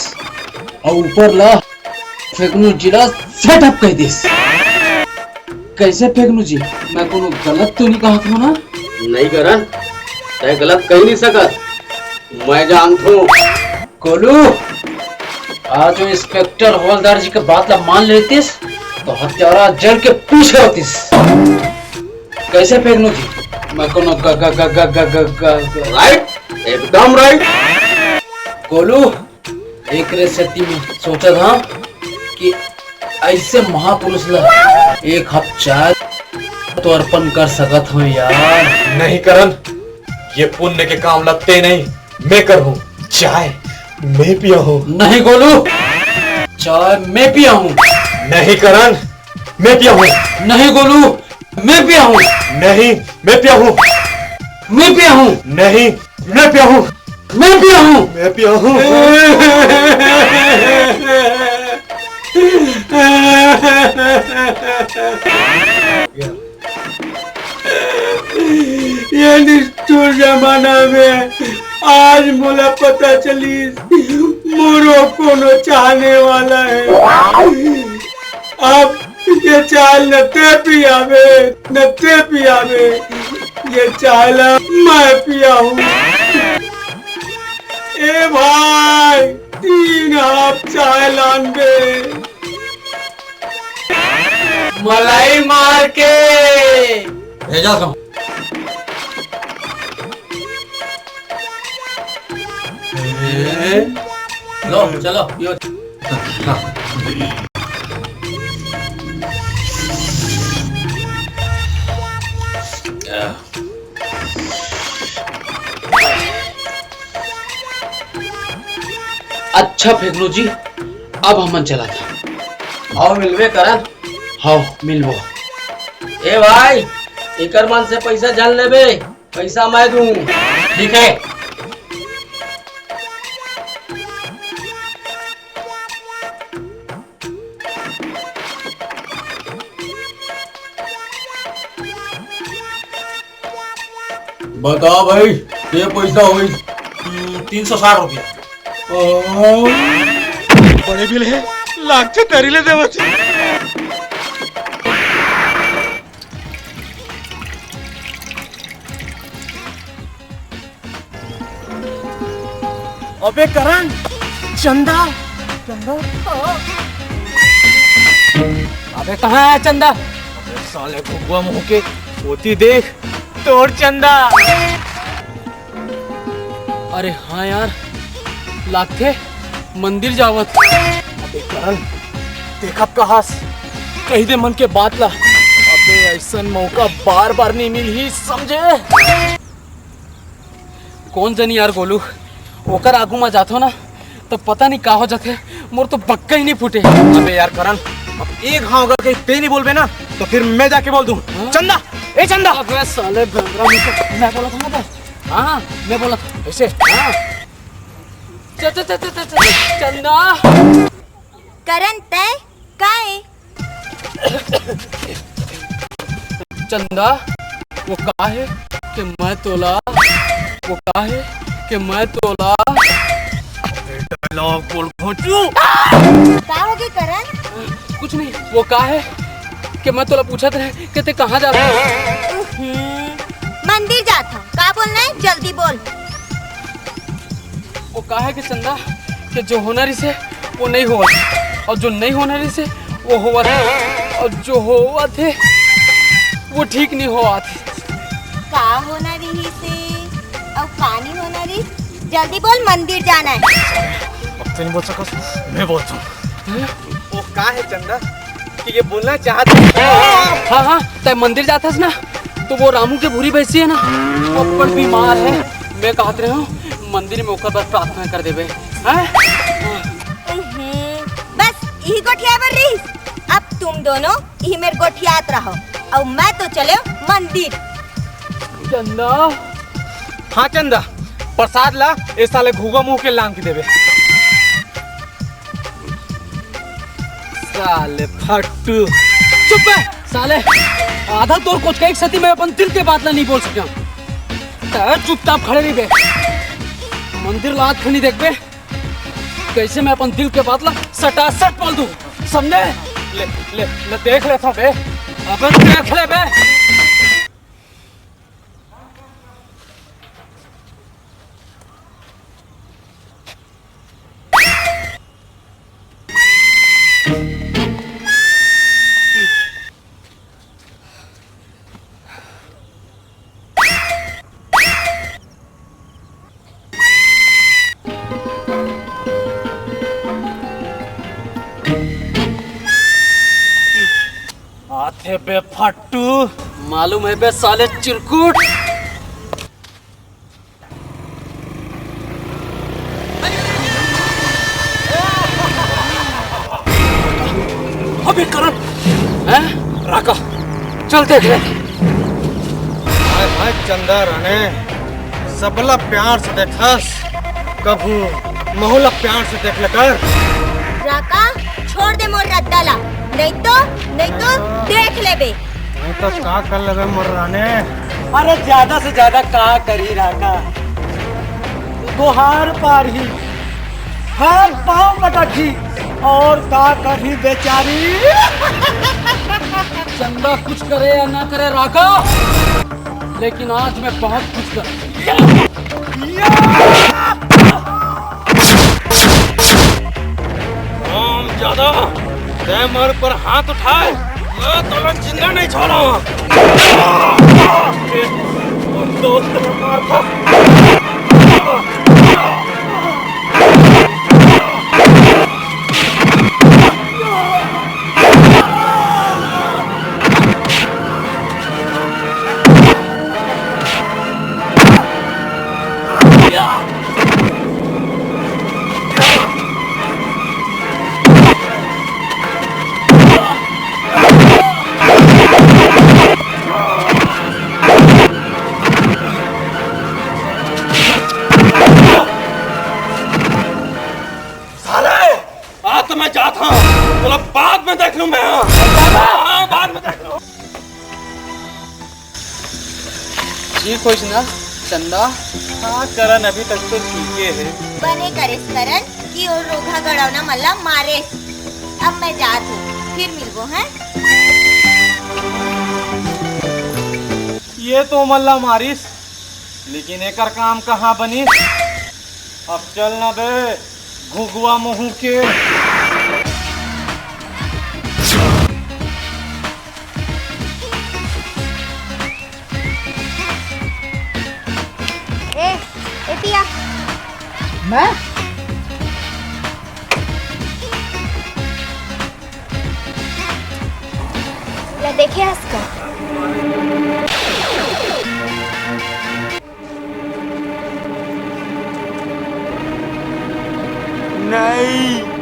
अउ ऊपर ला फेकनू जी ला set up कह दिस। कैसे फेकनू जी, मैं कोनो गलत तो नहीं कहत हूँ ना? नहीं करण, तय गलत कह नहीं सकत। मैं जानथों। गोलू, आज वो इंस्पेक्टर हवलदार जी के बात ला मान लेतिस, तो हत्यारा जड़ के पीछे होतिस। कैसे फेंकनू जी? मैं कोनो ग-, ग-, ग-, ग-, ग-, ग-, ग-, ग-, right, एकदम right। गोलू, एकरे सेती मैं सोचत हंव कि ऐसे महापुरुष ला एक हप चाय तो अर्पण कर सकत हंव यार। नहीं करण, ये पुण्य के काम लगते नहीं, मैं करहूं। चाय मैं पिया हूं। नहीं गोलू, चाय मैं पिया हूं। नहीं करण, मैं पिया हूं। नहीं गोलू, मैं पिया हूं। नहीं, मैं पिया हूं। मैं पिया हूं। नहीं, मैं पिया हूं। मैं पिया हूं। मैं पिया हूं। निष्ठुर जमाना में आज मोला पता चलिस, मोरो कोनो चाहने वाला है। अब ये चाय न ते पियावे, न ते पियावे, ये चाय ला मैं पियाहूँ। ए भाई, तीन हाफ चाय लान दे। मलाई मार के। भेजा था। लो, चलो, यो। अच्छा फेंकलू जी, अब हमन चलत हन। हव मिलबे करन। हव मिलबो। ए भाई, एकर मन से पैसा झन लेबे, पैसा मैं दूं। ठीक है। बता भाई, ये पैसा होइस? हम्म, तीन सौ साठ रुपया। ओ। बड़े बिल है, लागथे तरी ले देवत। अबे करण, चंदा, चंदा। अबे कहाँ है चंदा? अबे साले घुघुआ मुंह के, ओती देख, तोर चंदा। अरे हाँ यार, लागथे मंदिर जावत। अबे करण, देखब कहास, कही दे मन के बात ला। अबे ऐसन मौका बार बार नहीं मिलही, समझे? कौन जनी यार गोलू, ओकर आगू मा जाथो ना, तो पता नहीं का हो जाथे, मोर तो बक्का ही नहीं फूटे। अबे यार करण, अब एक घाव अगर कहीं ते नहीं बोलबे ना, तो फिर मैं जाके बोल दूं। हाँ? चंदा, ए चंदा। अबे साले बेंदरा, मैं तो, मैं बोला था ना बस। हाँ, मैं बोला था। ऐसे? हाँ। च-, च-, च-, च-, च-, चंदा। करण, तय काय? चंदा, वो का है कि मैं तोला, वो का है कि मैं तोला। अबे dialogue बोल घोंचू। का होगे करण? कुछ नहीं, वो का है कि मैं तोला पूछत रहे कि ते कहाँ जात हस? हम्म, मंदिर जात हूँ। का बोलना है, जल्दी बोल। वो का है कि चंदा, कि जो होना रहिसे वो नहीं होवत, और जो नहीं होना रहिसे वो होवत है, और जो होवत है वो ठीक नहीं होवत है। का होना रहिसे और का नहीं होना रहिस? जल्दी बोल, मंदिर जाना है। अब तो नहीं बोल सकस, मैं बोलता हूँ। वो का है चंदा? कि ये बोलना चाहत है। हाँ, हाँ, तय मंदिर जाथस ना, तो वो रामू के भूरी भैंसी है ना, वो अब्बड़ बीमार है। मैं कहत रहे हूँ, मंदिर में ओकर बर प्रार्थना कर देबे, हैं? हम्म, बस यही गोठिया बर रहीस। अब तुम दोनों यही मेर गोठियात रहो, और मैं तो चले मंदिर। चंदा। हाँ चंदा, प्रसाद ला ए साले घुघुआ मुंह के लांग के देबे। साले फट्टू। चुप बे, साले। आधा तोर कोचकाई के सेती मैं अपन दिल के बात ला नहीं बोल सके। तय चुपचाप खड़े रहिबे। मंदिर ला आत खनी देखबे, कैसे मैं अपन दिल के बात ला सटासट बोल दूं, समझे? ले, ले, ले देख ले था बे। अबे देख ले बे। आथे बे फट्टू। मालूम है बे साले चिरकुट। अबे करण। हैं? राका, चल देख ले। हाय हाय चंदा राणे, सबला प्यार से देखस, कभू महू ला प्यार से देख ले कर। राका, छोड़ दे मोर रद्दा ला, नहीं तो, नहीं तो देख लेबे। तो का कर लेबे मोर रानी? अरे ज्यादा से ज्यादा का करही राका, गोहार पारही, हाथ पाँव पटकही, और का करही बेचारी। चंदा कुछ करे या ना करे राका, लेकिन आज मैं बहुत कुछ कर ज्यादा, तै मोर पर हाथ उठाए, मैं तोला जिंदा नहीं छोड़ा। दोस्त ने मार था। सारे, आज तो मैं जात हूँ, तोला बाद में देख लूँ मैं। हाँ, बाद में देख लूँ। ठीक होइस ना चंदा? हाँ करण, अभी तक तो ठीक है। बने करेस करण कि ओ रोगहा गड़ौना मन ला मारेस। अब मैं जात हूँ, फिर मिलबो हैं। ये तो मन ला मारिस, लेकिन एकर काम कहाँ बनिस? अब चल ना बे, घुघुआ मुहूँ के। ए, ए पिया। मैं? ला देखे हस का? नहीं।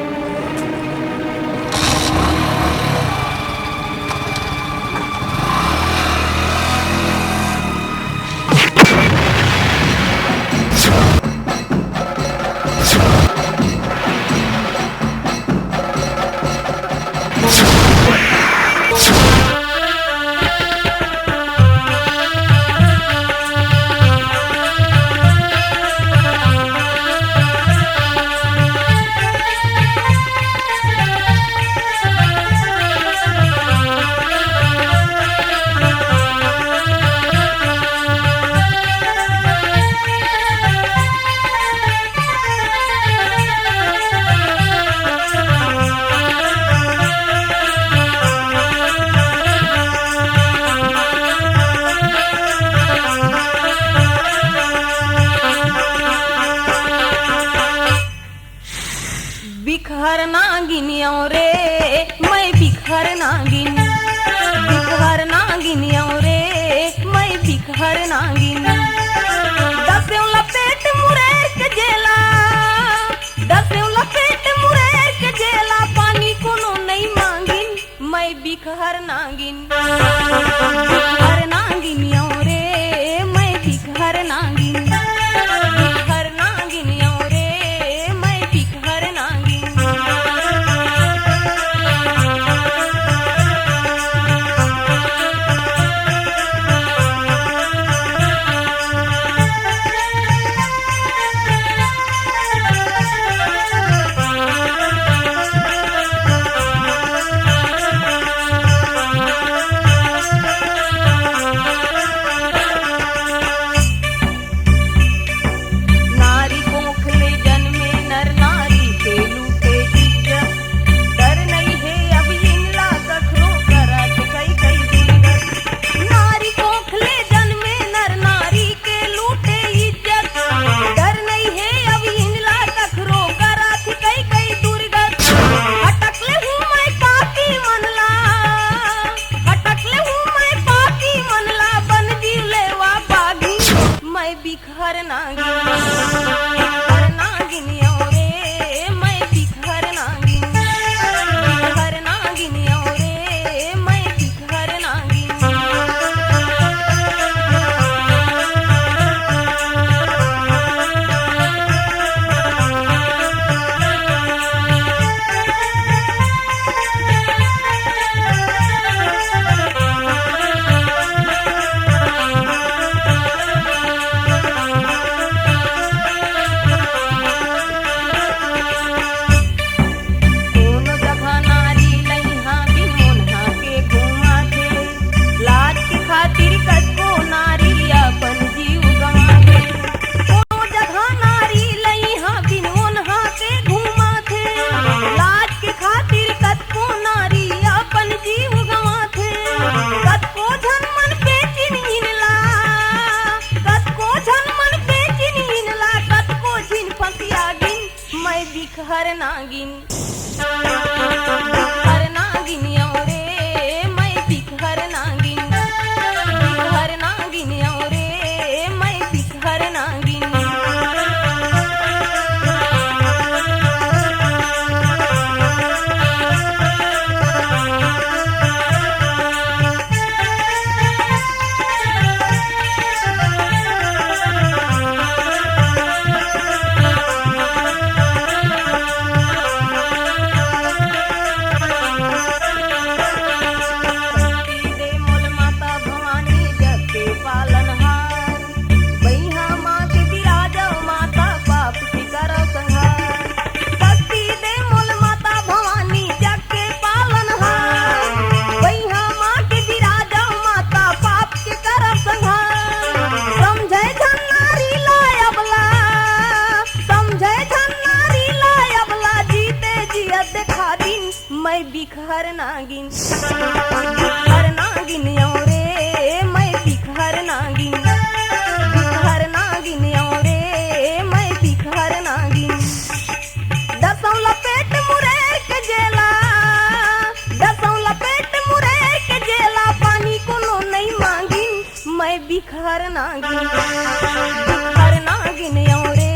बिखर नागिन आंव रे, मैं बिखर नागिन। बिखर नागिन आंव रे, मैं बिखर नागिन। दसेव लपेट मुरेर के जेला, दसेव लपेट मुरेर के जेला, पानी कोनो नइ मांगिन। मैं बिखर नागिन, बिखर नागिन आंव रे, मैं बिखर नागिन, बिखर नागिन आंव रे, मैं बिखर नागिन। बिखर नागिन, बिखर नागिन आंव रे,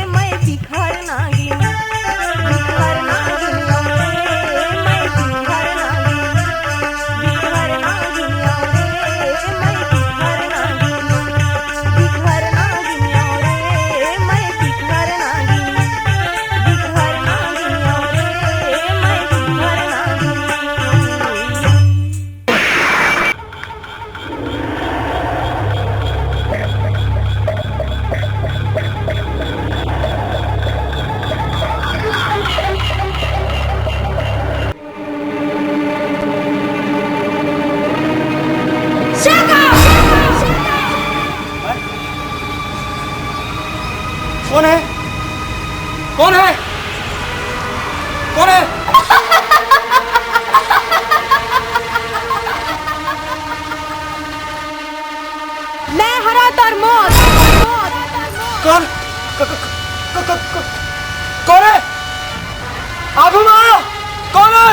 मैं बिखर नागिन, बिखर नागिन आंव रे, मैं बिखर नागिन, बिखर नागिन आंव रे, मैं बिखर नागिन, बिखर नागिन आंव रे, मैं बिखर नागिन, बिखर नागिन आंव रे, मैं बिखर नागिन। कौन है? कौन है? कौन है? मैं हरा तोर मौत। कौन? क-, क-, क-, क-, क-, कौन है? आगू में आ! कौन है?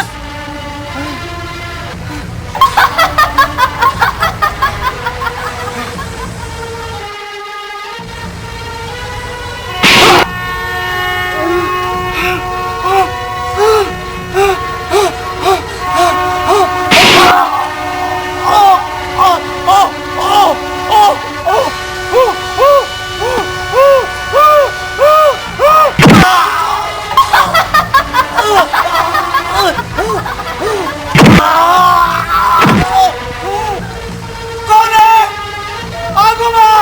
कौन है? आगू में!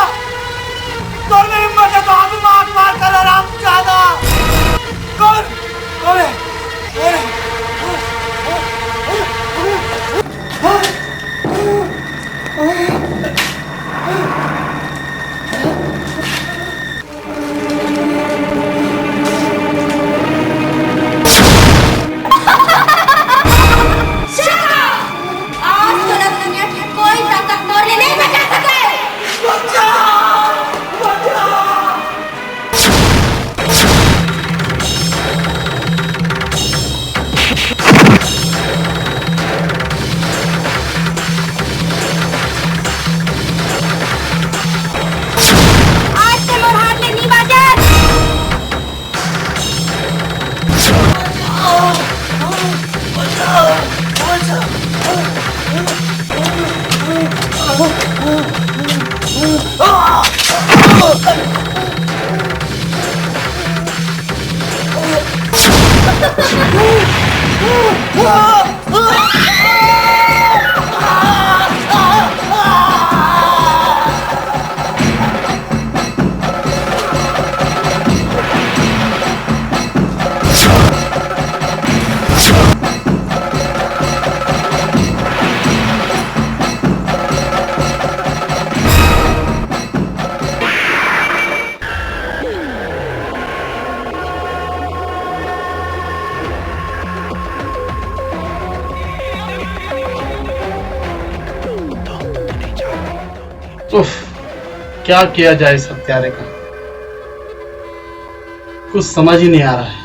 तोर में हिम्मत है तो आगू में हाथ मार कर, हरामजादा! कौन? कौन है? कौन है? आज तोला दुनिया के कोई ताकत तोर ले नहीं बचा सके। आज ते मोर हाथ ले नी बाजत। उफ, क्या किया जाए इस हत्यारे का, कुछ समझ ही नहीं आ रहा है।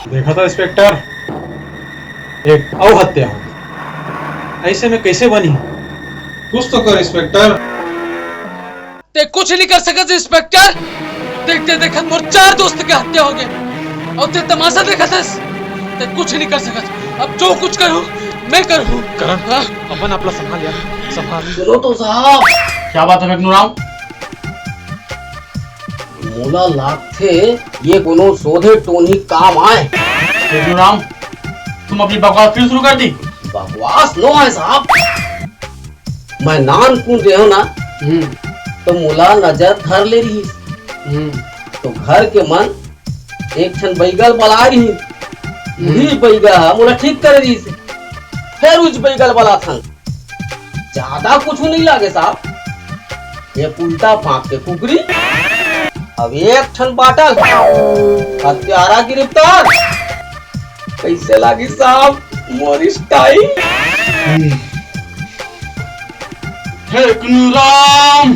देखा था इंस्पेक्टर, एक अउ हत्या हो गई। ऐसे में कैसे बनी? कुछ तो कर इंस्पेक्टर। ते कुछ नहीं कर सकत इंस्पेक्टर। देखते देखत मोर चार दोस्त के हत्या हो गए और ते तमाशा देखत हस। ते कुछ नहीं कर सकत। अब जो कुछ करूँ मैं करूँ। करण, हाँ? अपन आपला संभाल यार, संभाल। सुनो तो साहब। क्या बात है फेकनू राम? मोला लागथे ये कोनो सोधे टोनी काम आय। फेकनू राम, तुम अपनी बकवास फिर शुरू कर दी। बकवास नो है साहब, मैं नानकुन रेहो ना, हम्म। तो मोला नजर धर ले रहिस। हम्म। तो घर के मन एक ठन बैगल बला रहिस। हम्म। उही बैगा ह मोला ठीक करे रहिस। फेर उच बैगल बलाथन। ज्यादा कुछ नहीं लागे साहब। एक उल्टा पांख के कुकरी, अब एक ठन बाटल, हत्यारा गिरफ्तार। कैसे लागी साहब मोर स्टाइल? फेकनू राम।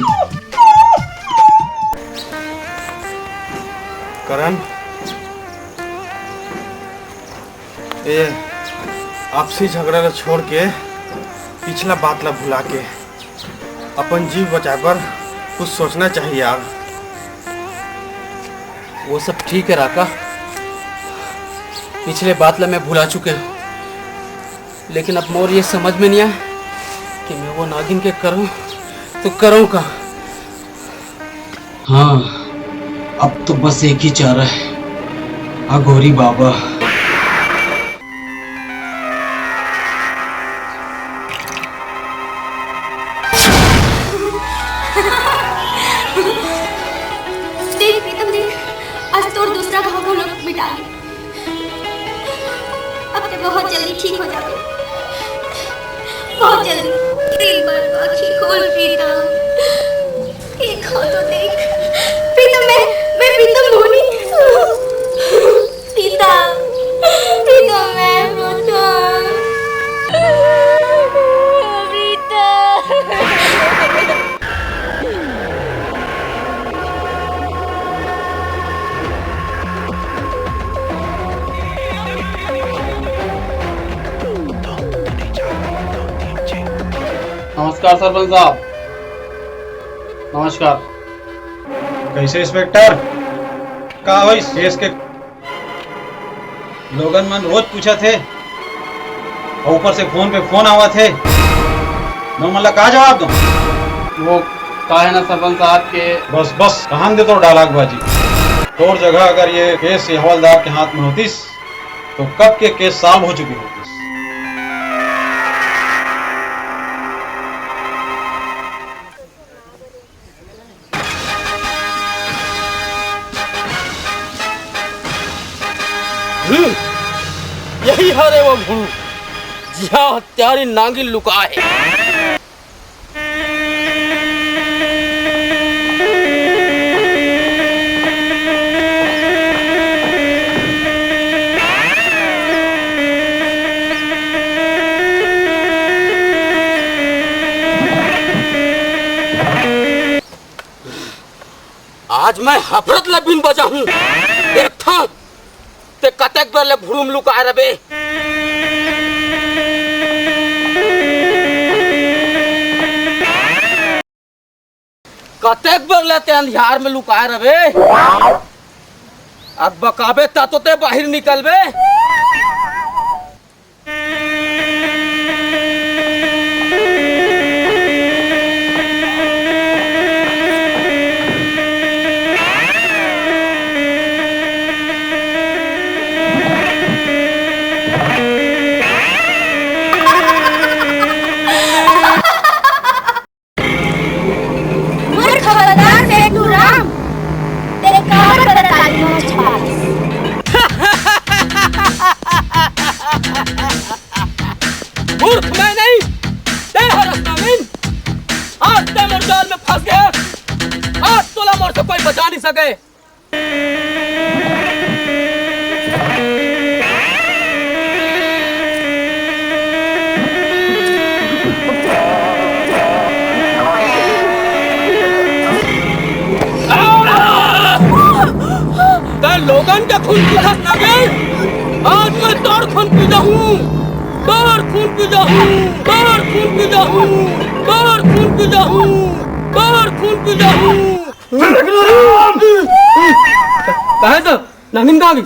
करण, ए, आपसी झगड़ा ला छोड़ के, पिछला बात ला भुला के, अपन जीव बचाए बर कुछ सोचना चाहिए यार। वो सब ठीक है राका, पिछले बात ला मैं भुला चुके हूँ, लेकिन अब मोर ये समझ में नहीं आया कि मैं वो नागिन के करूँ तो करूँ का। हाँ, अब तो बस एक ही चारा है, अघोरी बाबा। देख प्रीतम, देख, आज तोर दूसरा घाव घलो मिटा गे। अब ते बहुत जल्दी ठीक हो जाबे, बहुत जल्दी। दिल बर आँखी खोल प्रीतम, एक घाव तो देख। प्रीतम, मैं, मैं प्रीतम बोली। प्रीतम, प्रीतम, मैं प्रीतम। प्रीतम। नमस्कार सरपंच साहब। नमस्कार। कैसे इंस्पेक्टर? का होइस केस के? लोगन मन रोज पूछत हे, अउ ऊपर से फोन पे फोन आवत हे। मैं मन ला का जवाब दूं? वो का है ना सरपंच साहब के बस, बस, रहन दे तोर dialogue बाजी। तोर जगह अगर ये केस ये हवलदार के हाथ में होतिस, तो कब के केस solve हो चुकी होतिस। हम्म, यही हरे वो भुरू, जिहाँ हत्यारी नागिन लुकाए। आज मैं हफरत ले बिन बजाहूं, देखथंव ते कतेक बेर ले भुड़ुम लुकाए रबे। कतेक बेर ले ते अंधियार में लुकाए रबे। अब बकाबे ता तो ते बाहिर निकलबे। मूर्ख हवलदार पेटू राम, ते काबर बदताली मच पास? मूर्ख मैं नहीं, ते हरस नवीन। आज ते मोर जाल में फंस गया। आज तोला मोर से कोई बचा नहीं सके। तै लोगन के खून पीथस ना बे? आज मैं तोर खून पीथहूँ, तोर खून पीथहूँ, तोर खून पीथहूँ, तोर खून पीथहूँ, तोर खून पीथहूँ। काहे तो? नवीन कहाँ गई?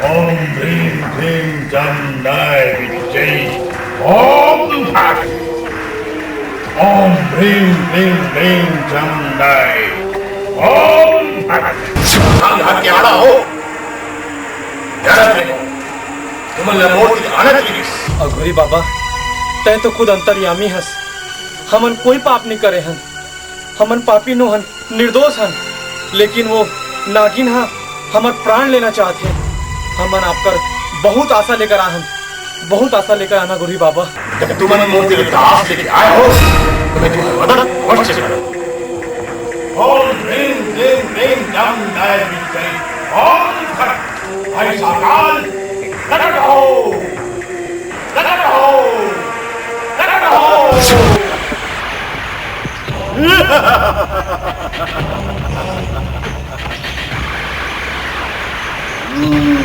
ओम भ्रीं भ्रीं चामुंडाय विद्महे। ओम फट। ओम भ्रीं भ्रीं भ्रीं चामुंडाय। ओम फट। हम घर के आड़ा हो। डरत नहीं हो। तुमन ला मोर ती आना चाहिए। अघोरी बाबा, तै तो खुद अंतर्यामी हस। हमन कोई पाप नहीं करे हन। हमन पापी नो हन, निर्दोष हन। लेकिन वो नागिन हा हमर प्राण लेना चाहत हे। हमन आपकर बहुत आशा लेकर आ हन। बहुत आशा लेकर आना गुरु बाबा। जब तुमन मोर ती आस लेके आए हो, तो मैं तुम्हारी मदद अवश्य करूँ। ओम ह्रीं क्लीं क्लीं चामुंडाय विद्महे। ओम फट। भाई साहब, प्रकट हो, प्रकट हो, प्रकट हो। हम्म,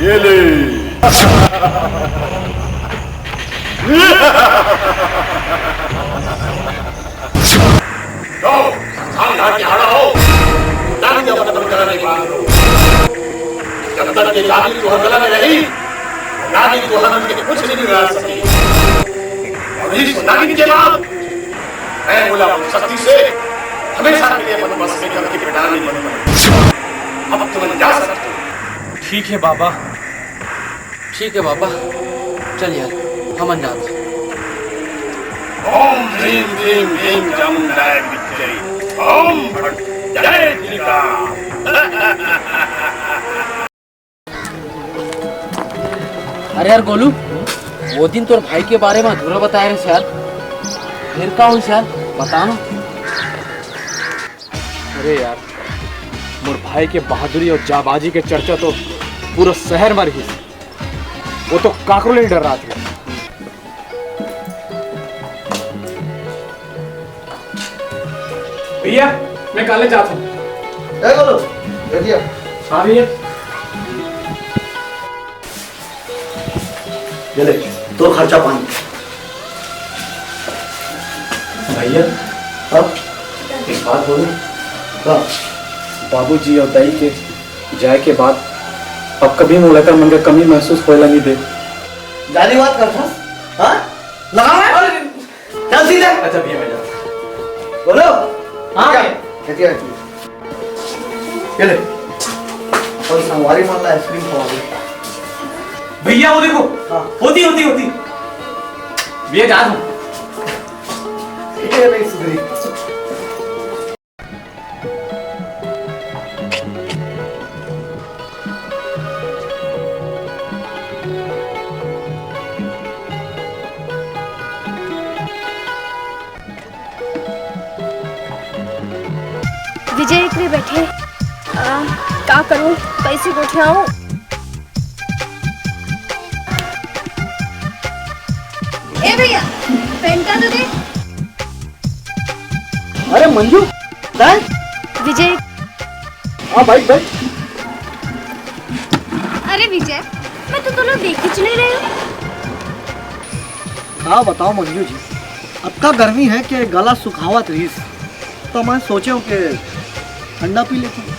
ये ले। जाओ, सामने आके खड़ा हो। नागिन का मतलब गला नहीं बांध लो। जब तक ये नागिन तुम्हारे गला में रही, नागिन को हम के कुछ नहीं बिगाड़ सके। और इस नागिन के बाद मैं बोला शक्ति से हमेशा के लिए अपन बस में करके बिठाना नहीं बनता। अब तुम जा सकते हो। ठीक है बाबा। ठीक है बाबा, चल यार, हमन जात। ओम ह्रीं क्लीं ह्रीं चामुंडाय विद्महे, ओम फट जय श्री राम। अरे यार गोलू, वो दिन तोर भाई के बारे में अधूरा बताए रहे यार, फिर का होइस यार, बता ना। अरे यार, मोर भाई के बहादुरी और जाबाजी के चर्चा तो पूरा शहर में रहिस। वो तो काकरो ले डर रहा था। भैया, मैं कॉलेज जाता हूँ। ए बोलो, बैठिए। हाँ भैया। ये ले, तोर खर्चा पानी। भैया, हाँ? एक बात बोलूं? हाँ। बाबूजी और दाई के जाए के बाद अब कभी मोला एकर मन के कमी महसूस होए ला नहीं दे। जाली बात करथस? हाँ? लगा मैं? चल सीधे। अच्छा भैया, मैं जाता हूँ। बोलो। हाँ क्या? भैया। खेतिया है। ये ले। कोई संगवारी मन ला आइसक्रीम खवा दे। भैया, वो देखो। हाँ। होती, होती, होती। भैया, जा तू। ये नहीं सुधरी। विजय एकरे बैठे। आ, का करूं, कैसे गोठियाऊं? ए भैया, पेंटा तो दे। अरे मंजू, काय? विजय। हाँ, बैठ, बैठ। अरे विजय, मैं तो तोला देखे च नहीं रहे हूँ। का बताओ मंजू जी, अतका गर्मी है कि गला सुखावत रहिस, तो मैं सोचे हूँ कि ठंडा पी लेता हूँ।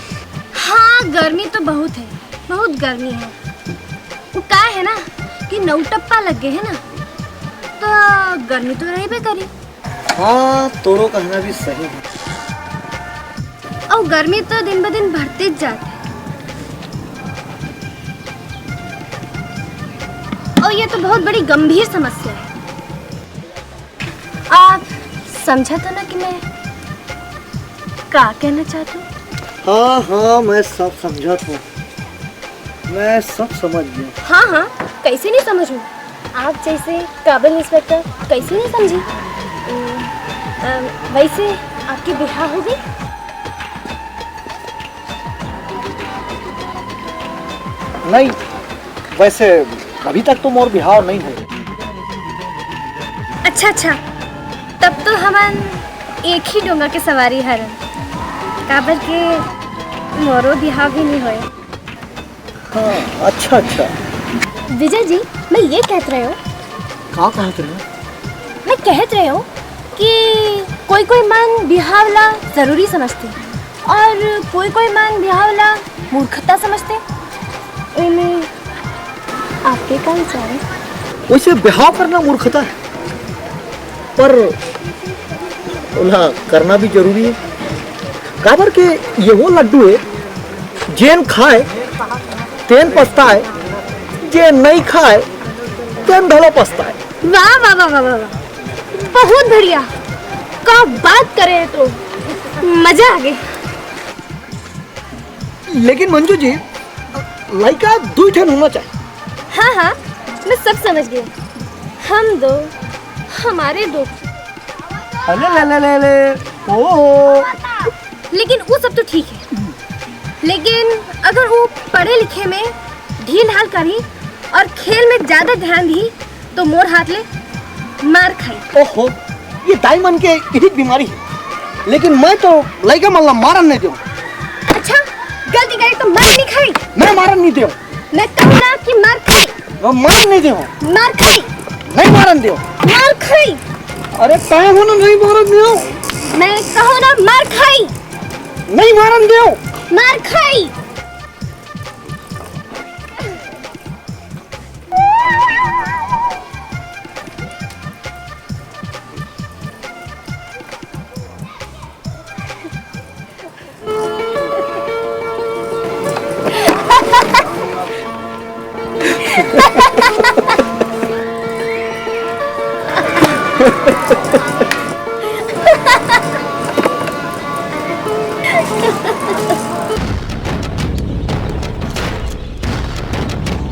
हाँ, गर्मी तो बहुत है, बहुत गर्मी है। वो का है ना कि नौटप्पा लग गए है ना, तो गर्मी तो रहबे करी। हाँ, तोरो कहना भी सही है। अउ गर्मी तो दिन ब दिन बढ़ते जात है। और ये तो बहुत बड़ी गंभीर समस्या है। आप समझा तो ना कि मैं का कहना चाहती हूँ? हाँ, हाँ, मैं सब समझत हूँ। मैं सब समझ गया। हाँ, हाँ, कैसे नहीं समझूं? आप जैसे काबिल इंस्पेक्टर कैसे नहीं समझी? अम, अम, वैसे आपके बिहाव हो गई? नहीं, वैसे अभी तक तो मोर बिहाव नहीं हुए। अच्छा, अच्छा, तब तो हमन एक ही डोंगा के सवारी हरन, काबर के मोरो बिहाव भी नहीं होए। हाँ, अच्छा, अच्छा। विजय जी, मैं ये कहत रहे हो। का कहत रहे हो? मैं कहत रहे हो कि कोई-कोई मन बिहाव ला जरूरी समझते और कोई-कोई मन बिहाव ला मूर्खता समझते। एमे आपके का विचार है? वैसे बिहाव करना मूर्खता है, पर ओला करना भी जरूरी है, काबर के ये वो लड्डू है, जेन खाए तेन पछताए, जेन नहीं खाए तेन घलो पछताए। वाह, वाह, वाह, वाह, वाह, वाह। बहुत बढ़िया। का बात करे तो मजा आ गए। लेकिन मंजू जी, लइका दुई ठन होना चाहिए। हाँ, हाँ, मैं सब समझ गई। हम दो, हमारे दो। अरे ले, ले, ले, ले। ओ। लेकिन वो सब तो ठीक है, लेकिन अगर वो पढ़े लिखे में ढील ढाल करी और खेल में ज्यादा ध्यान दी तो मोर हाथ ले मार खाई। ओहो, ये दाई मन के यही बीमारी हे, लेकिन मैं तो लइका मन ला मारन नइ देंव। अच्छा, गलती करे तो मार नइ खाई। मैं मारन नइ देंव। मैं कहूँ ना कि मार खाई। मैं मारन नइ देंव। मार खाई। नइ मारन देंव। मार खाई। अरे, तैं हो ना, नइ मारन देंव। मैं कहूँ ना, मार खाई। नइ मारन देंव। मार खाई।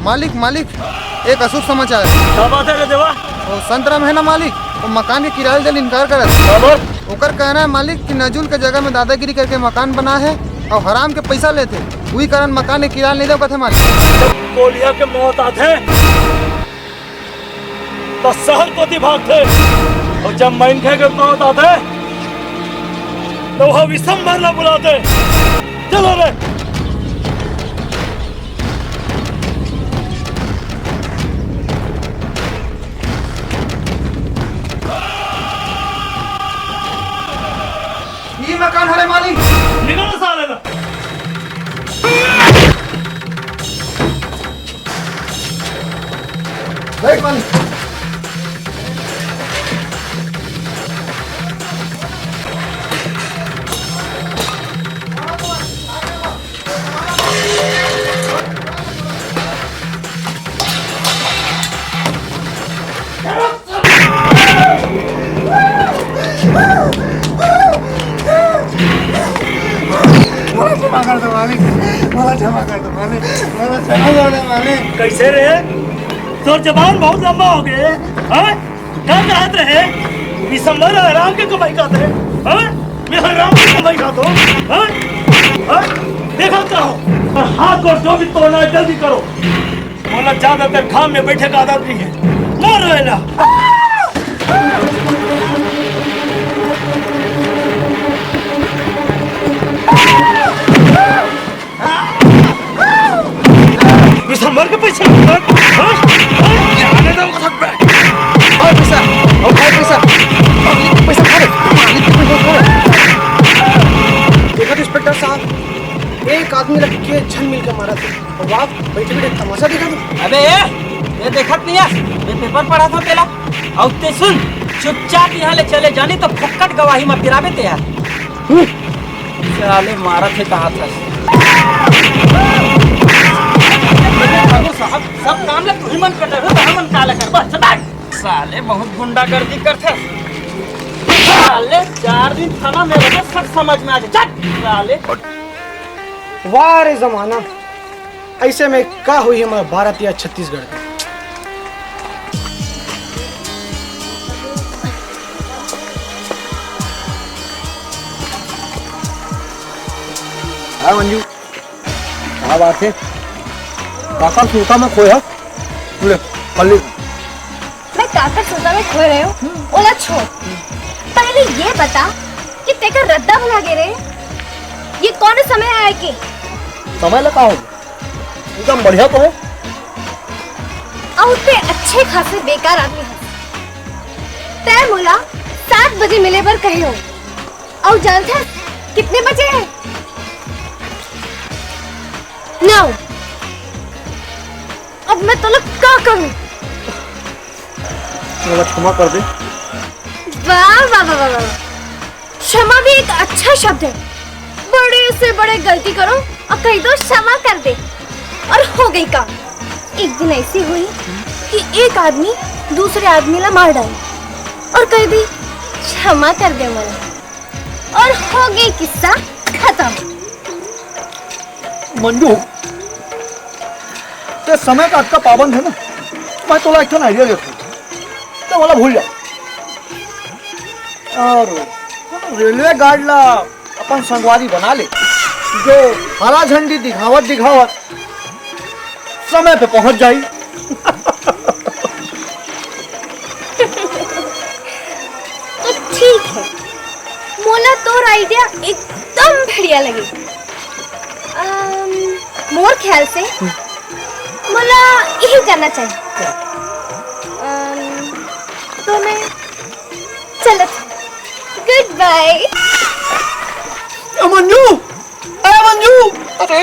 मालिक, मालिक, एक अशुभ समाचार। का बात हे रे देवा? वो संतराम हे ना मालिक, वो मकान के किराया ले इनकार करत हे। काबर? ओकर कहना हे मालिक कि नजुल के जगह में दादागिरी करके मकान बना हे अउ हराम के पैसा लेथे, उही कारण मकान के किराया नइ दे पाथे मालिक। जब कोलिया के मौत आथे, त शहर कोती भागथे, अउ जब मनखे के मौत आथे, त वो विशंभर ला बुलाथे। चलो रे। ये मकान हरे मालिक। निकल साले ना। बैठ मालिक। मोला क्षमा कर दो मालिक, मोला क्षमा कर दो मालिक, मोला क्षमा कर दो मालिक। कैसे रे? तोर जबान बहुत लंबा हो गए, हाँ? का कहत रहे? विशंभर हराम के कमाई खात हे, हाँ? मैं हराम के कमाई खात हूँ, हाँ? हाँ? देखा का हो? हाथ गोड़ जो भी तोड़ना है, जल्दी करो। मोला ज्यादा देर घाम में बैठे का आदत नहीं है। मारो एला। विशंभर के पैसा, हाँ? हाँ? जाने दो उनका सब बैठ। और पैसा, और भाई पैसा, मालिक के पैसा खा ले, मालिक के पैसा खा ले। देखा तो इंस्पेक्टर साहब, एक आदमी ला के झन मिल के मारत हे। अउ आप बैठे बैठे तमाशा देखा तू। अबे ए, ये देखत नहीं है, ये पेपर पढ़ा था तेला। अउ ते सुन, चुपचाप यहाँ ले चले जानी तो फुक्कट गवाही में पिराबे ते यार। हम्म। साले मारत हे कहा था। ठाकुर साहब, सब काम ले तू ही मन कटे हो, तो हमन काला कर, बस, चल। साले बहुत गुंडागर्दी करथे। साले चार दिन थाना में रहे, सब समझ में आ जाए। चल, साले। वाह रे जमाना, ऐसे में का हुई हमारा भारत या छत्तीसगढ़ का। हाँ मंजू, का बात हे? काकर सुरता में खोए हस? ले, खल्ली। मैं काकर सुरता में खोए रहेंव, ओला छोड़। पहले ये बता कि तेकर रद्दा भुला गे रे। ये कौन समय आय के? समय ला का हो? एकदम बढ़िया तो हे। अउ ते अच्छे खासे बेकार आदमी हस। तैं मोला सात बजे मिले बर कहे हो। अउ जानथस कितने बजे हे? नौ। अब मैं तोला का करूं? मोला क्षमा कर दे। वाह, वाह, वाह, वाह, वाह। क्षमा भी एक अच्छा शब्द है। बड़े से बड़े गलती करो और कह दो, "क्षमा कर दे", और हो गई काम। एक दिन ऐसी हुई कि एक आदमी दूसरे आदमी ला मार डाली और कह दी, "क्षमा कर दे मोला", और हो गई किस्सा खत्म। मंजू, ते समय का अतका पाबंद है ना, मैं तोला एक ठन idea देता हूँ, तो वाला भूल जा। और रेलवे गार्ड ला अपन संगवारी बना ले, जो हरा झंडी दिखावत दिखावत समय पे पहुंच जाई। तो ठीक है, मोला तोर आइडिया एकदम बढ़िया लगे। अम, मोर ख्याल से मोला यही करना चाहिए। अम, तो मैं चलत हूँ। गुड बाय। ए मंजू, ए मंजू, अरे।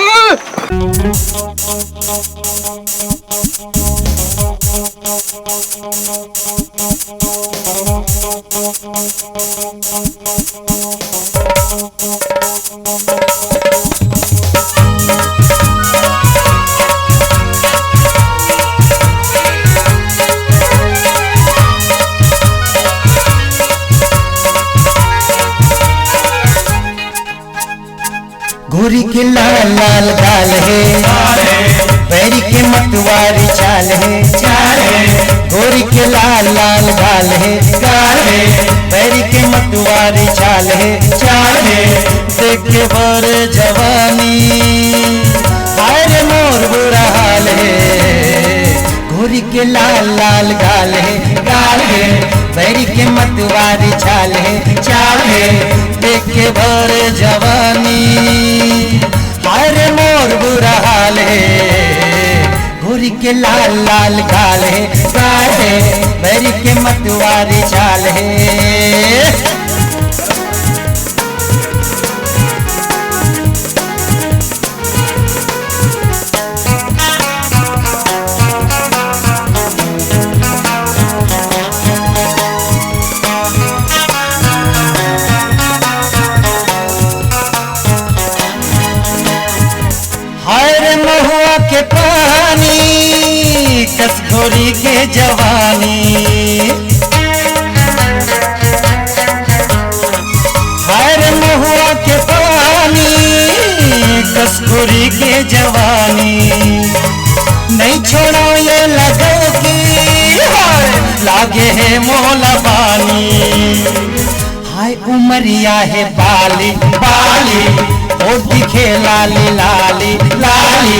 गोरी के लाल लाल गाल हे, बैरी के मतवारी चाल हे। गोरी के लाल लाल गाल हे, बैरी के मतवारी चाल हे। देखे बर जवानी, हाय रे मोर बुरा हाल हे। गोरी के लाल लाल गाल हे, गाल हे, बैरी के मतवारी चाल हे, चाल हे, देखे बर जवानी, हाय रे मोर बुरा हाल हे। गोरी के लाल लाल गाल हे, गाल हे, बैरी के मतवारी चाल हे। हाय रे महुआ के पानी, कस गोरी के जवानी। हाय रे महुआ के पानी, कस गोरी के जवानी। नहीं छोड़ो ये लगो की, हाय, लागे हे मोला पानी। हाय उमरिया हे बाली, बाली, होठ दिखे लाली, लाली, लाली।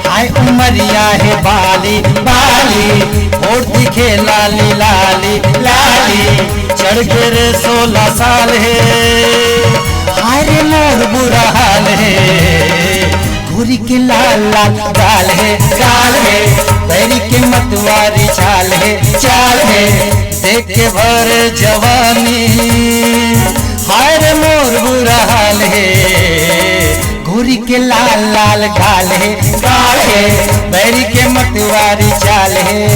हाय उमरिया हे बाली, बाली, होठ दिखे लाली, लाली, लाली। चढ़ गे रे सोलह साल हे, हाय रे मोर बुरा हाल हे। गोरी के लाल लाल गाल हे, गाल हे, बैरी के मतवारी चाल हे, चाल हे। देखे बर जवानी, हाय रे मोर बुरा हाल हे। गोरी के लाल लाल गाल हे, गाल हे, बैरी के मतवारी चाल हे।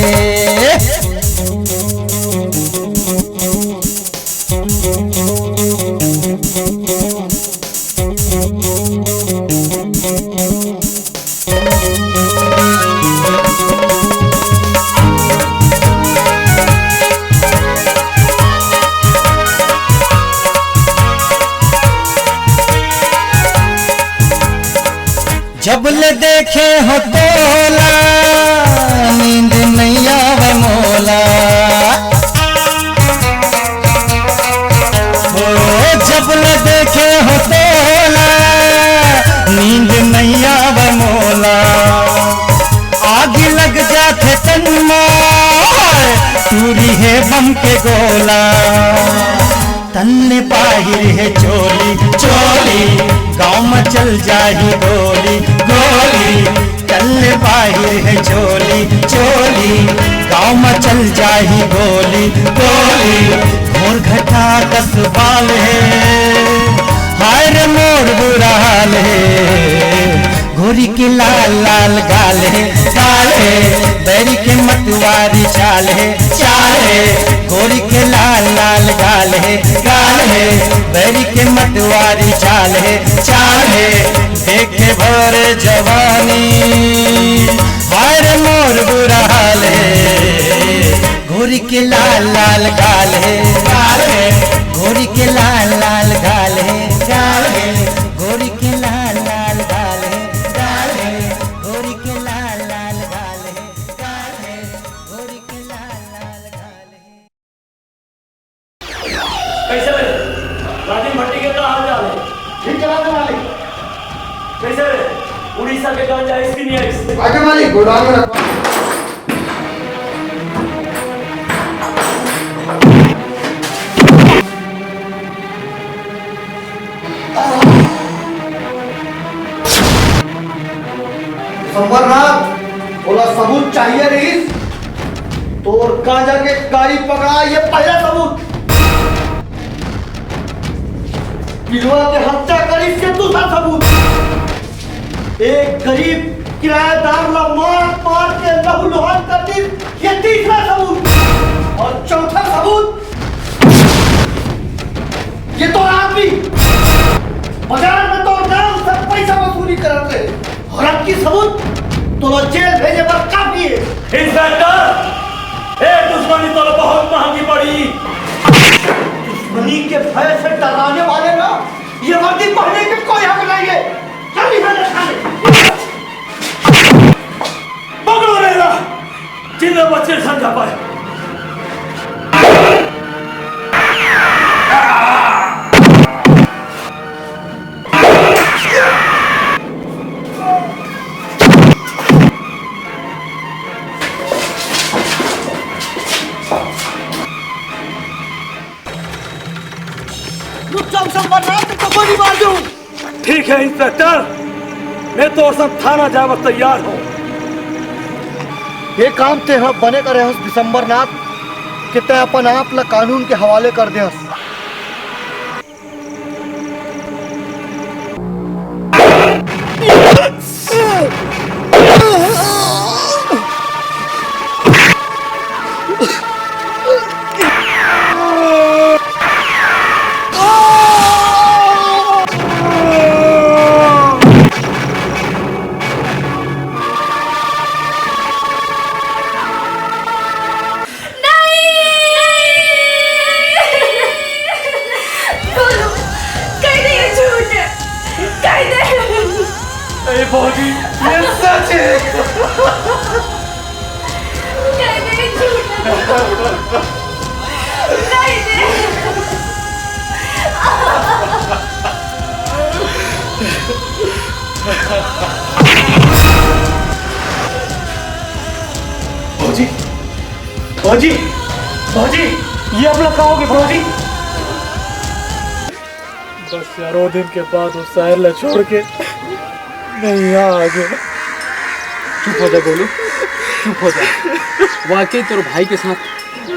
जब ले देखे हो तोला, नींद नहीं आवे मोला। ओ, जब ले देखे हो तोला, नींद नहीं आवे मोला। आग लग जाथे तन मा, टूरी हे बम के गोला। तन ले बाहिर हे चोली, चोली, गाँव म चल जाही गोली, गोली। तन ले बाहिर हे चोली, चोली, गाँव म चल जाही गोली, गोली। घोर घटा कस बाल हे, हाय रे मोर बुरा हाल हे। गोरी के लाल लाल गाल हे, गाल हे, बैरी के मतवारी चाल हे, चाल हे। गोरी के लाल लाल गाल हे, गाल हे, बैरी के मतवारी चाल हे, चाल हे। देखे भर जवानी, हाय रे मोर बुरा हाल हे। गोरी के लाल लाल गाल हे, गाल हे। गोरी के लाल लाल गाल हे, गाल हे। गोरी के लाल लाल गाल हे, गाल हे। गोरी के लाल लाल गाल हे, गाल हे। गोरी के लाल लाल गाल हे। कैसे रे? राजीव भट्टी के का हाल चाल है? ठीक चला दे मालिक। कैसे रे? उड़ीसा के गांजा आइस कि नहीं आइस? आगे मालिक, गोडाउन में रखो। संबरनाथ, तोला सबूत चाहिए रहिस? तोर गांजा के गाड़ी पकड़ा, ये पहला सबूत। पिलवा के हत्या करिस, ये दूसरा सबूत। एक गरीब किराएदार ला मार मार के लहूलुहान कर दिस, ये तीसरा सबूत। और चौथा सबूत, ये तो आदमी बाजार में तो नाम से पैसा वसूली करत रहे। और अब की सबूत तोला जेल भेजे बर काफी है। इंस्पेक्टर, ए दुश्मनी तोला बहुत महंगी पड़ी। दुश्मनी के भय से डराने वाले ना, ये वर्दी पहनने के कोई हक नहीं है। चल इधर से थाने। पकड़ो रे ला, जिंदा बचे संजा पाए। रुक जाओ संबरनाथ, नहीं तो गोली मार दूं। ठीक है इंस्पेक्टर, मैं तो सब थाना जाए बर तैयार हूँ। ये काम ते ह बने करे हस दिसंबरनाथ, कि ते अपन आप ला कानून के हवाले कर दे हस। नहीं! बोलो, कह दे ये झूठ। कह दे। नहीं भौजी, ये सच है। कह दे ये झूठ। कह दे। भौजी, भौजी, भौजी, ये अब लगा होगे भौजी। बस यार, वो दिन के बाद वो शहर ला छोड़ के मैं यहाँ आ गया। चुप हो जा गोलू, चुप हो जा। वाकई तोर भाई के साथ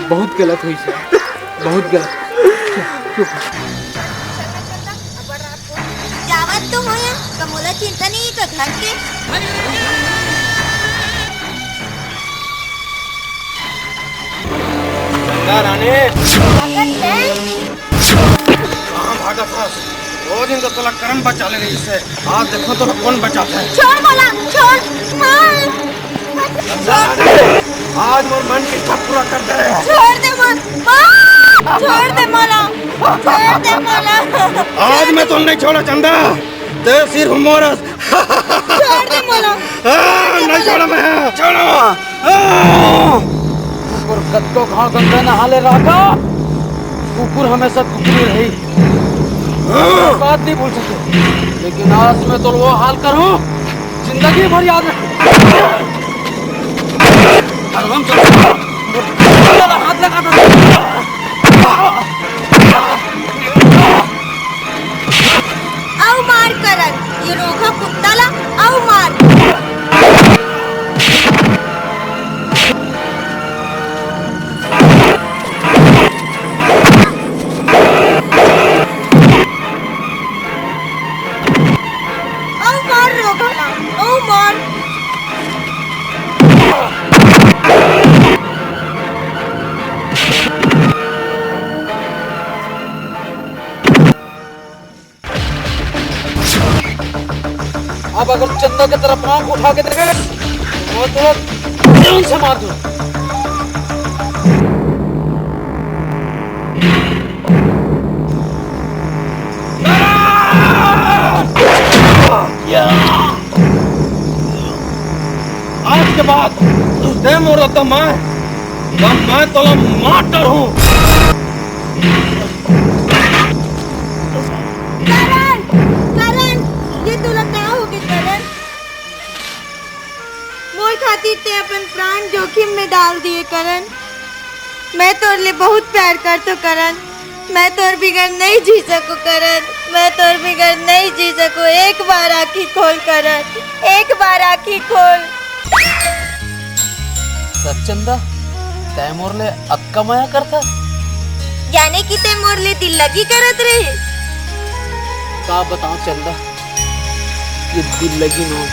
बहुत गलत हुई है, बहुत गलत। चुप, चुप। जावत तो हो या, तो मोला चिंता नहीं तो घर के। गंगा रानी। भगत है। कहाँ भागत हस? वो दिन तो तोला करन बचा ले रहिस हे। आज देखो तो कौन बचात हे। छोड़ मोला, छोड़। हाँ। गंगा रानी, आज मोर मन की इच्छा पूरा कर दे। छोड़ दे मोला। हाँ। छोड़ दे मोला। छोड़ दे मोला। आज मैं तो नहीं छोड़ा चंदा। ते सिर्फ मोर छोड़ दे मोला। हाँ, नहीं छोड़ा मैं। छोड़ो। हाँ। कुकुर कतको घाव गंगा नहा ले राजा, कुकुर हमेशा कुकुर ही रही। हाँ। बात नहीं भूल सके, लेकिन आज मैं तो वो हाल करूँ, जिंदगी भर याद रख। हाथ लगा था। अउ मार करन, ये रोगहा कुत्ता ला अउ मार। अउ मार रोगहा ला, अउ मार। अब अगर चंदा की तरफ आंख उठा के देखे, तो तुरंत जान से मार दूं। आज के बाद ते मोर तो मैं, तो मैं तोला मार डालूं। करण, करण, ये तोला का होगे करण? मोर खातिर ते अपन प्राण जोखिम में डाल दिए करण। मैं तोर ले बहुत प्यार करथों करण। मैं तोर बिगर नहीं जी सकूं करण, मैं तोर बिगर नहीं जी सकूं। एक बार आँखी खोल करण, एक बार आँखी खोल। सच चंदा, तै मोर ले अतका मया करता? यानी कि तै मोर ले दिल लगी करत रहे। का बताऊं चंदा, ये दिल लगी नो।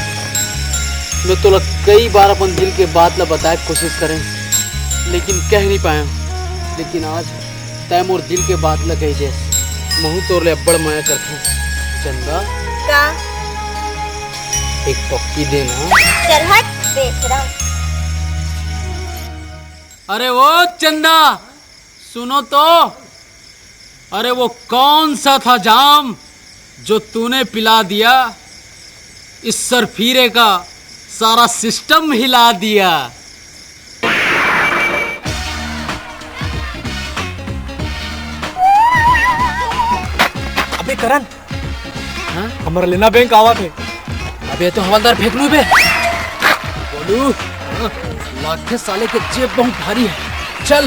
मैं तोला कई बार अपन दिल के बात ला बताए के कोशिश करें, लेकिन कह नहीं पाया। लेकिन आज तै मोर दिल के बात ला कही देस। महू तोर ले अब्बड़ मया करथूं चंदा। का? एक पप्पी देना। चल हट बेशरम। अरे ओ चंदा, सुनो तो। अरे वो कौन सा था जाम जो तूने पिला दिया, इस सरफिरे का सारा सिस्टम हिला दिया। अबे करण, हाँ? हमर लेना बैंक आवत हे। अबे तो हवलदार फेंकनू बे। बोलू, लागथे साले के जेब बहुत भारी है। चल,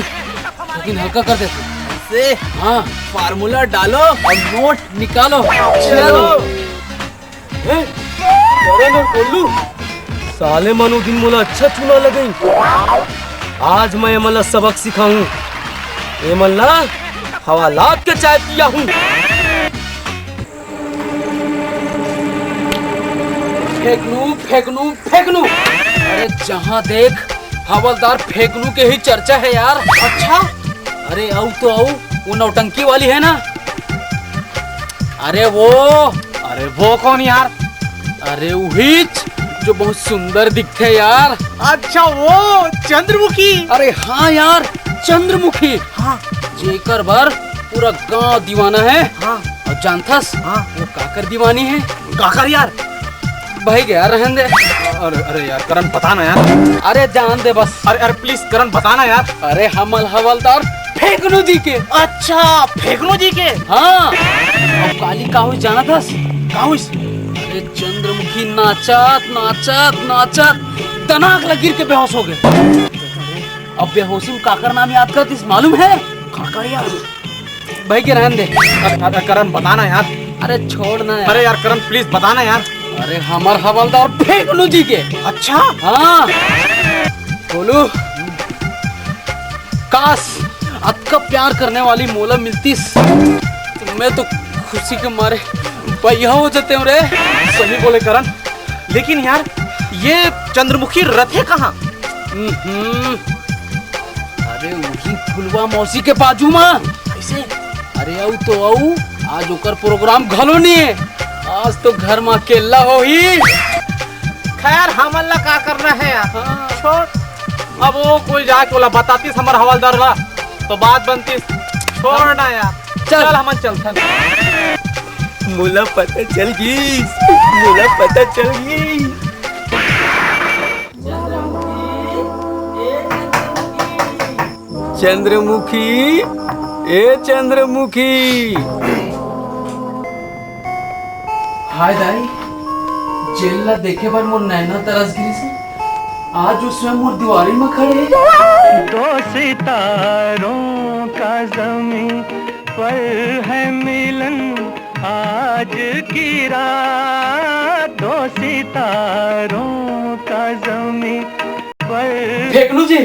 लेकिन हल्का कर दे तू। से हाँ। फार्मूला डालो और नोट निकालो। चलो। ए, करण और कोल्लू, साले मन ओ दिन मोला अच्छा चूना लगई। आज मैं एमन ला सबक सिखाऊं। एमन ला हवालात के चाय पियाहूं। फेंकनू, फेंकनू, फेंकनू। अरे जहाँ देख हवलदार फेंकनू के ही चर्चा है यार। अच्छा? अरे अउ तो अउ, वो नौटंकी वाली है ना? अरे वो। अरे वो कौन यार? अरे उहीच जो बहुत सुंदर दिखथे यार। अच्छा वो चंद्रमुखी। अरे हाँ यार, चंद्रमुखी। हाँ। जेकर बर पूरा गांव दीवाना है। हाँ। और जानथस हाँ। वो काकर दीवानी है? काकर यार? भाई गया रहन दे। अरे अरे यार करण बता ना यार। अरे जान दे बस। अरे अरे प्लीज करण बता ना यार। अरे हमल हवलदार फेंकनू जी के। अच्छा फेंकनू जी के। हाँ। अब काली का हुई जानथस? का हुई? अरे चंद्रमुखी नाचत नाचत नाचत दनाक लग गिर के बेहोश हो गए। अब बेहोशी में काकर नाम याद करतिस मालूम है? काकर यार? भाई के रहन दे। अरे, अरे, करण, बता ना यार। अरे, छोड़ ना यार। अरे यार, करण, प्लीज बता ना यार। अरे, हमर हवलदार फेंकनू जी के। अच्छा? हाँ। बोलू, काश, अतका प्यार करने वाली मोला मिलतीस, तो मैं तो खुशी के मारे बइहा हो जाते हूँ रे। सही बोले, करण। लेकिन यार, ये चंद्रमुखी रथे कहाँ? हम्म, अरे, वही फुलवा मौसी के बाजू मा। कैसे? अरे, अउ तो अउ, आज ओकर प्रोग्राम घलो नहीं है। आज तो घर मा अकेला होही। खैर, हमन ला का करना है यार? हाँ। छोड़, अब वो कोई जाके ओला बतातीस हमर हवलदार ला, तो बात बनतीस। छोड़ ना यार, चल। चल, हमन चलथन। मोला पता चल गीस, मोला पता चल गीस। चंद्रमुखी, ए चंद्रमुखी। हाय दाई, जेल ला देखे बर मोर नैना तरस गिस हे। आज वो स्वयं मोर दुआरी म खड़े हे। दो सितारों का जमीन पर है मिलन आज की रात, दो सितारों का जमीन पर। फेकनू जी,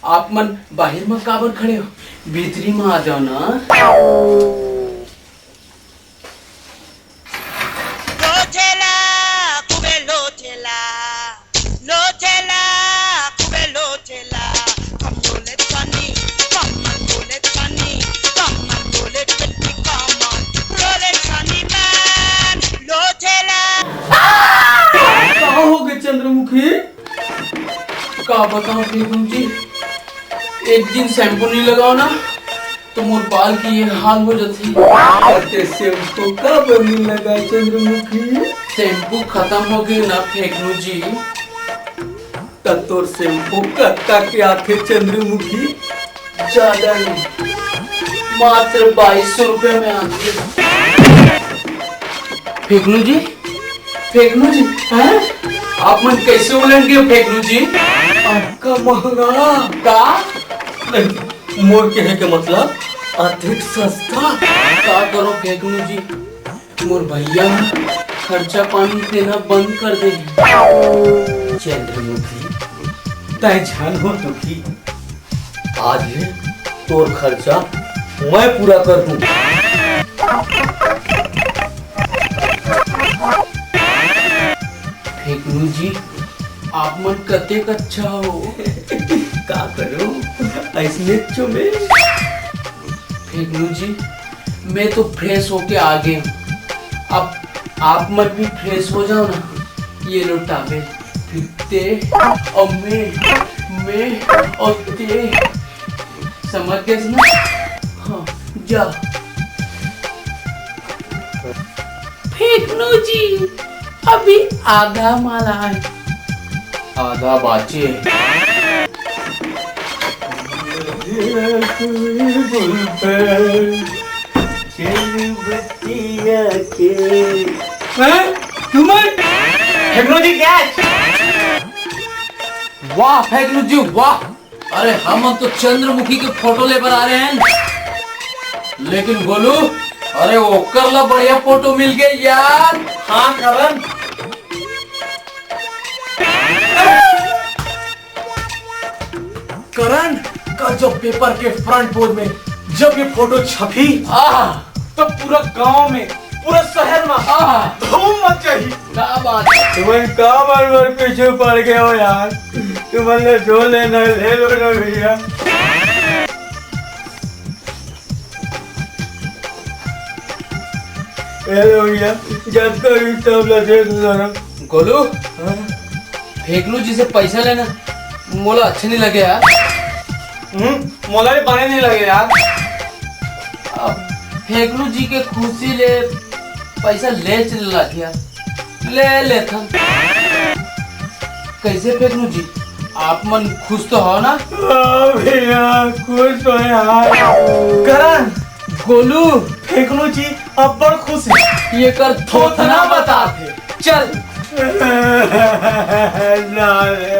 आप मन बाहिर म काबर खड़े हो? भीतरी म आ जाओ ना। लोचेला, कुबे लोचेला, लोचेला, कुबे लोचेला। Come on, let's funny, come on, let's funny, come on, let's funny, come on, let's funny man, लोचेला। का हो गए चंद्रमुखी? का बताओ फेकनू जी, एक दिन शैम्पू नहीं लगाओ ना, तो मोर बाल के ये हाल हो जाथे। अते शैम्पू काबर नहीं लगाए चंद्रमुखी? शैम्पू खत्म हो गए ना फेकनू जी। त तोर शैम्पू कत्ता के आथे चंद्रमुखी? ज्यादा नहीं, मात्र बाईस सौ रुपया में आथे। फेकनू जी, फेकनू जी, हैं? आप मन कैसे उलन गे फेकनू जी? अतका महंगा? का? नहीं, मोर कहे के मतलब, अधिक सस्ता? का करो फेकनू जी, मोर भैया ह खर्चा पानी देना बंद कर दे। चंद्रमुखी, तय झन हो दुखी, आज ले तोर खर्चा मैं पूरा कर दूं। फेकनू जी, आप मन कतेक अच्छा हो। का करो, ऐसने चो में। फेकनू जी, मैं तो फ्रेश होके आ गया हूँ। अब आप मन भी फ्रेश हो जाओ ना। ये लो टॉवेल, फिर ते और मैं, मैं और ते। समझ गए ना? हाँ, जा। फेकनू जी, अभी आधा माला है। आधा बाचे। हैं? तुमन? फेकनू जी, क्या? वाह फेकनू जी, वाह। अरे, हमन तो चंद्रमुखी के फोटो ले बर आ रहे हैं, लेकिन गोलू, अरे, ओकर ला बढ़िया फोटो मिल गए यार। हाँ करण, करण, कल जब पेपर के फ्रंट पेज में जब ये फोटो छपी, आह, तो पूरा गांव में, पूरा शहर में, आह, धूम मच गई। क्या बात है? तुमन का बार बार पीछे पड़ गए हो यार? तुमन ले जो लेना है, ले लो ना भैया। ए लो भैया, जब का भी सब ला दे दो जरा। गोलू, हाँ? फेकनू जी से पैसा लेना मोला अच्छा नहीं लगे यार। हम्म, मोला भी बने नहीं लगे यार। अब फेकनू जी के खुशी ले पैसा ले चल लगिया, ले लेथन। कैसे फेकनू जी, आप मन खुश तो हो ना? हाँ भैया, खुश हो यार। करण, गोलू, फेकनू जी अब्बड़ खुश है। ये कर थोथना बता थे। चल। ना रे।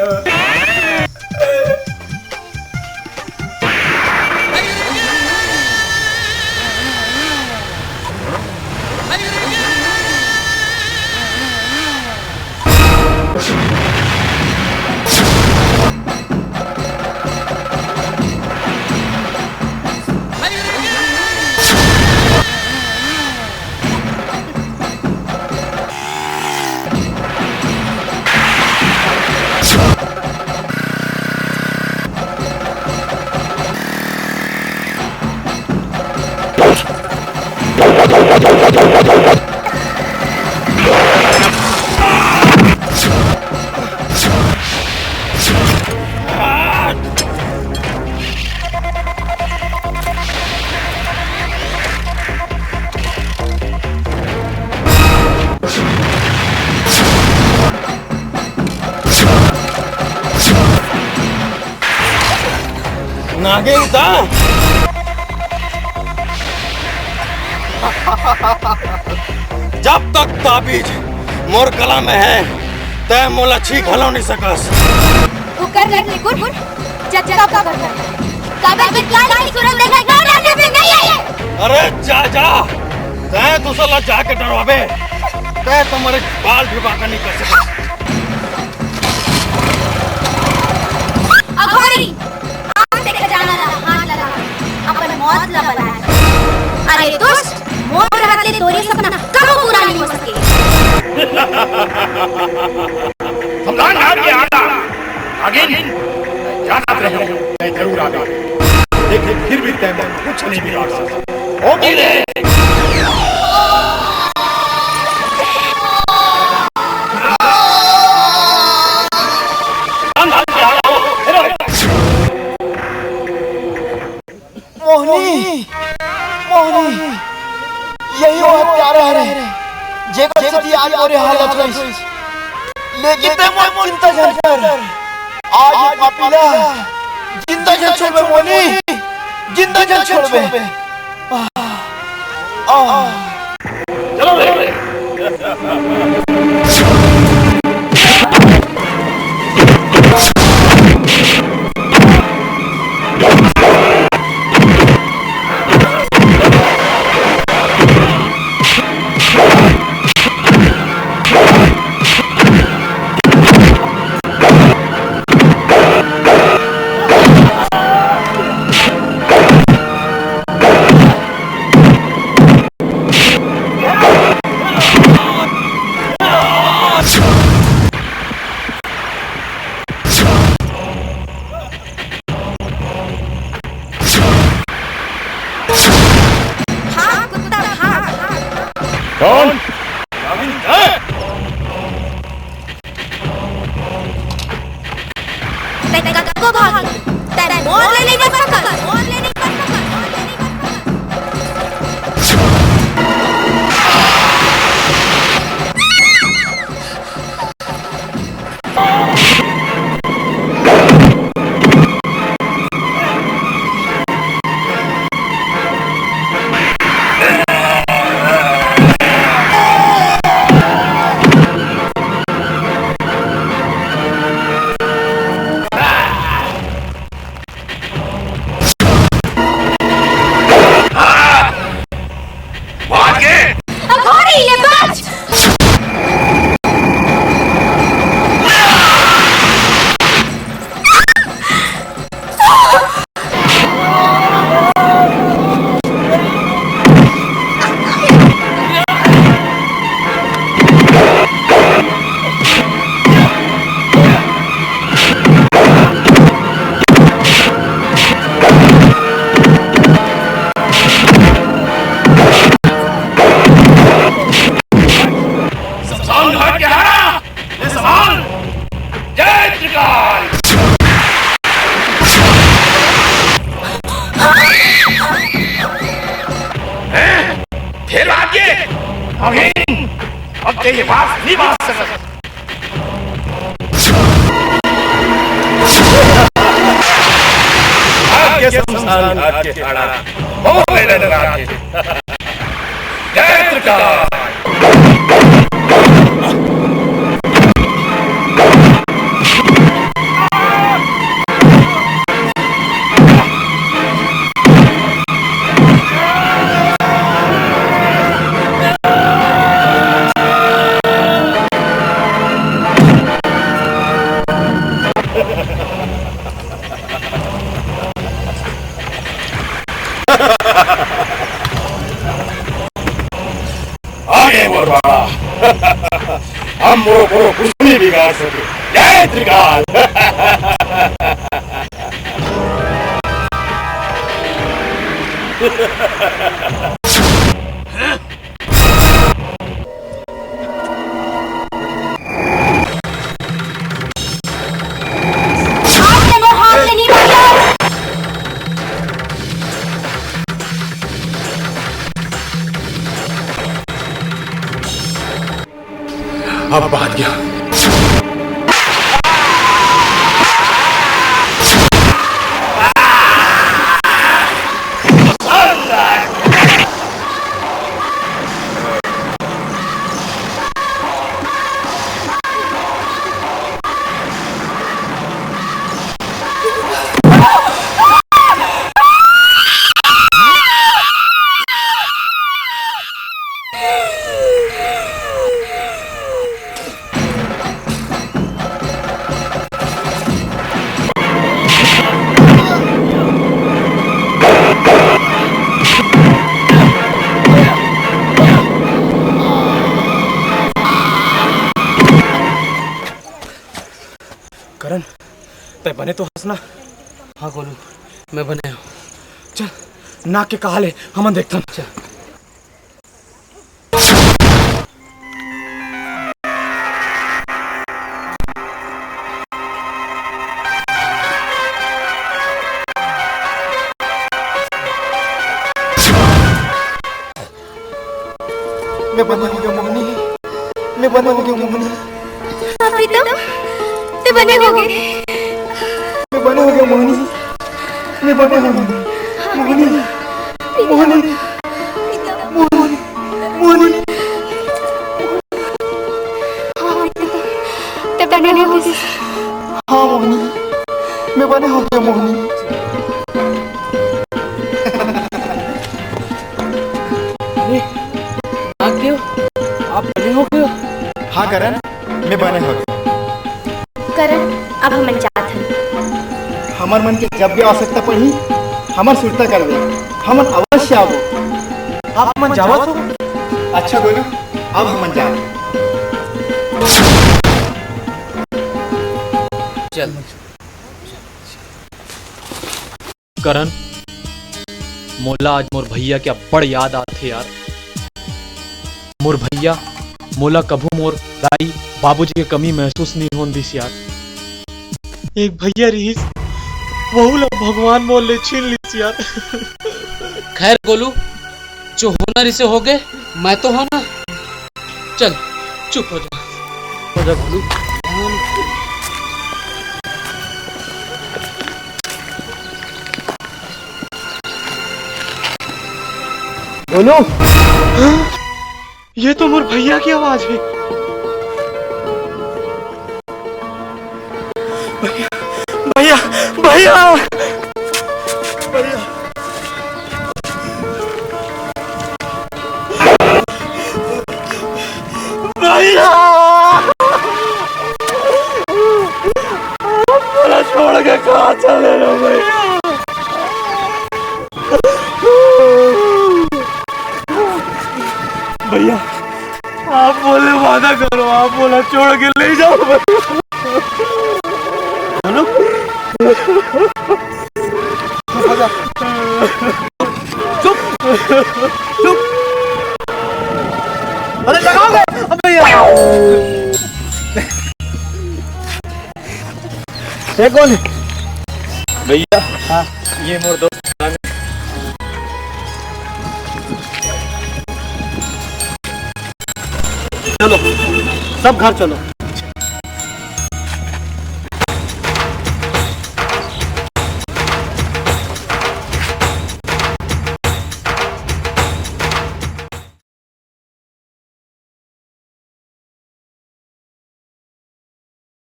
नागिन ता जब तक ताबीज मोर गला में है, तै मोला छी घलो नहीं सकस। तू कर ले कुकुर, जब जब का कर। काबर की काल की सूरत देखा, गाँव रास्ते में नहीं आए। अरे जा, जा, तै दूसर ला जाके डरवाबे, तै तुम्हारे बाल भी बांका नहीं कर सकस। अघोरी, आज से खजाना ला हाथ लगा, अपन मौत ला बलाए। अरे दुष्ट, मोर रहते तोरे सपना कबो पूरा नहीं हो सके। समझान हार के आला, नागिन, जानत रहे हूँ, मैं जरूर आवे। लेकिन फिर भी तै कुछ नहीं बिगाड़ सकता। होगी रे। मोहनी, मोहनी, यही वो हत्यारा हरे, जेकर सेती आज मोरे हालत होइस। लेकिन तै मोर चिंता झन कर, आज ये पापी ला जिंदा झन छोड़बे मोहनी, जिंदा झन छोड़बे। आह, आह। चलो रे। कौन? अभी तक? तैं कतको भाग, तैं मोर ले नइ बच सकस। मोर ले नइ बच सकस। मोर ले नइ बच सकस। भाग के! अघोरी, ले बच! शमशान घाट के हाड़ा, ये शमशान, जय त्रिकाल। हैं? फेर आगे। अभी अब तेरे पास नहीं बात सकत। आगे शमशान घाट के हाड़ा, बहुत मेहनत लगा के। जय त्रिकाल। आगे मोर बाड़ा। हम मोरो कोनो कुछ नहीं बिगाड़ सके। जय त्रिकाल। आज ले मोर हाथ ले नी मारिया। अब बात क्या? करण, तैं बने तो हस ना? हाँ गोलू, मैं बने हूँ। चल, नाक के कहा ले, हमन देखथन। चल। मैं बने हो गया मोहनी, मैं बने हो गया मोहनी। हाँ प्रीतम, तैं बने हो गे। मैं बने हो गया मोहनी, मैं बने हो गया मोहनी, मोहनी, मोहनी, मोहनी। हाँ प्रीतम, तैं बने हो गे। हाँ मोहनी, मैं बने हो गया मोहनी। अरे, नागदेव, आप बने हो गए हो? हाँ करण, मैं बने हो गया। करण, अब हमन जात हन। हमर मन के जब भी आवश्यकता पड़ही, हमर सुरता करबे, हमन अवश्य आबो। आप मन जावत हो? अच्छा गोलू, अब हमन जात हन। चल। करण, मोला आज मोर भैया के अब्बड़ याद आथे यार। मोर भैया मोला कभू मोर दाई बाबूजी के कमी महसूस नहीं होन दिस यार। एक भैया रिहिस, वहू ला भगवान मोर ले छीन लिस यार। खैर गोलू, जो होना रिसे हो गए, मैं तो हो ना। चल, चुप हो जा। हो जा गोलू। गोलू। ये तो मोर भैया के आवाज हे। भैया, भैया, भैया, भैया। भैया! मोला छोड़ के कहाँ चले रहो भैया? भैया, आप बोले वादा करो, आप बोला छोड़ के ले जाओ भैया। बोलो। चुप हो जा। चुप। चुप। अरे जगाओगे? अबे यार। ये कौन है? भैया, हाँ। ये मोर दोस्त। चलो, सब घर चलो।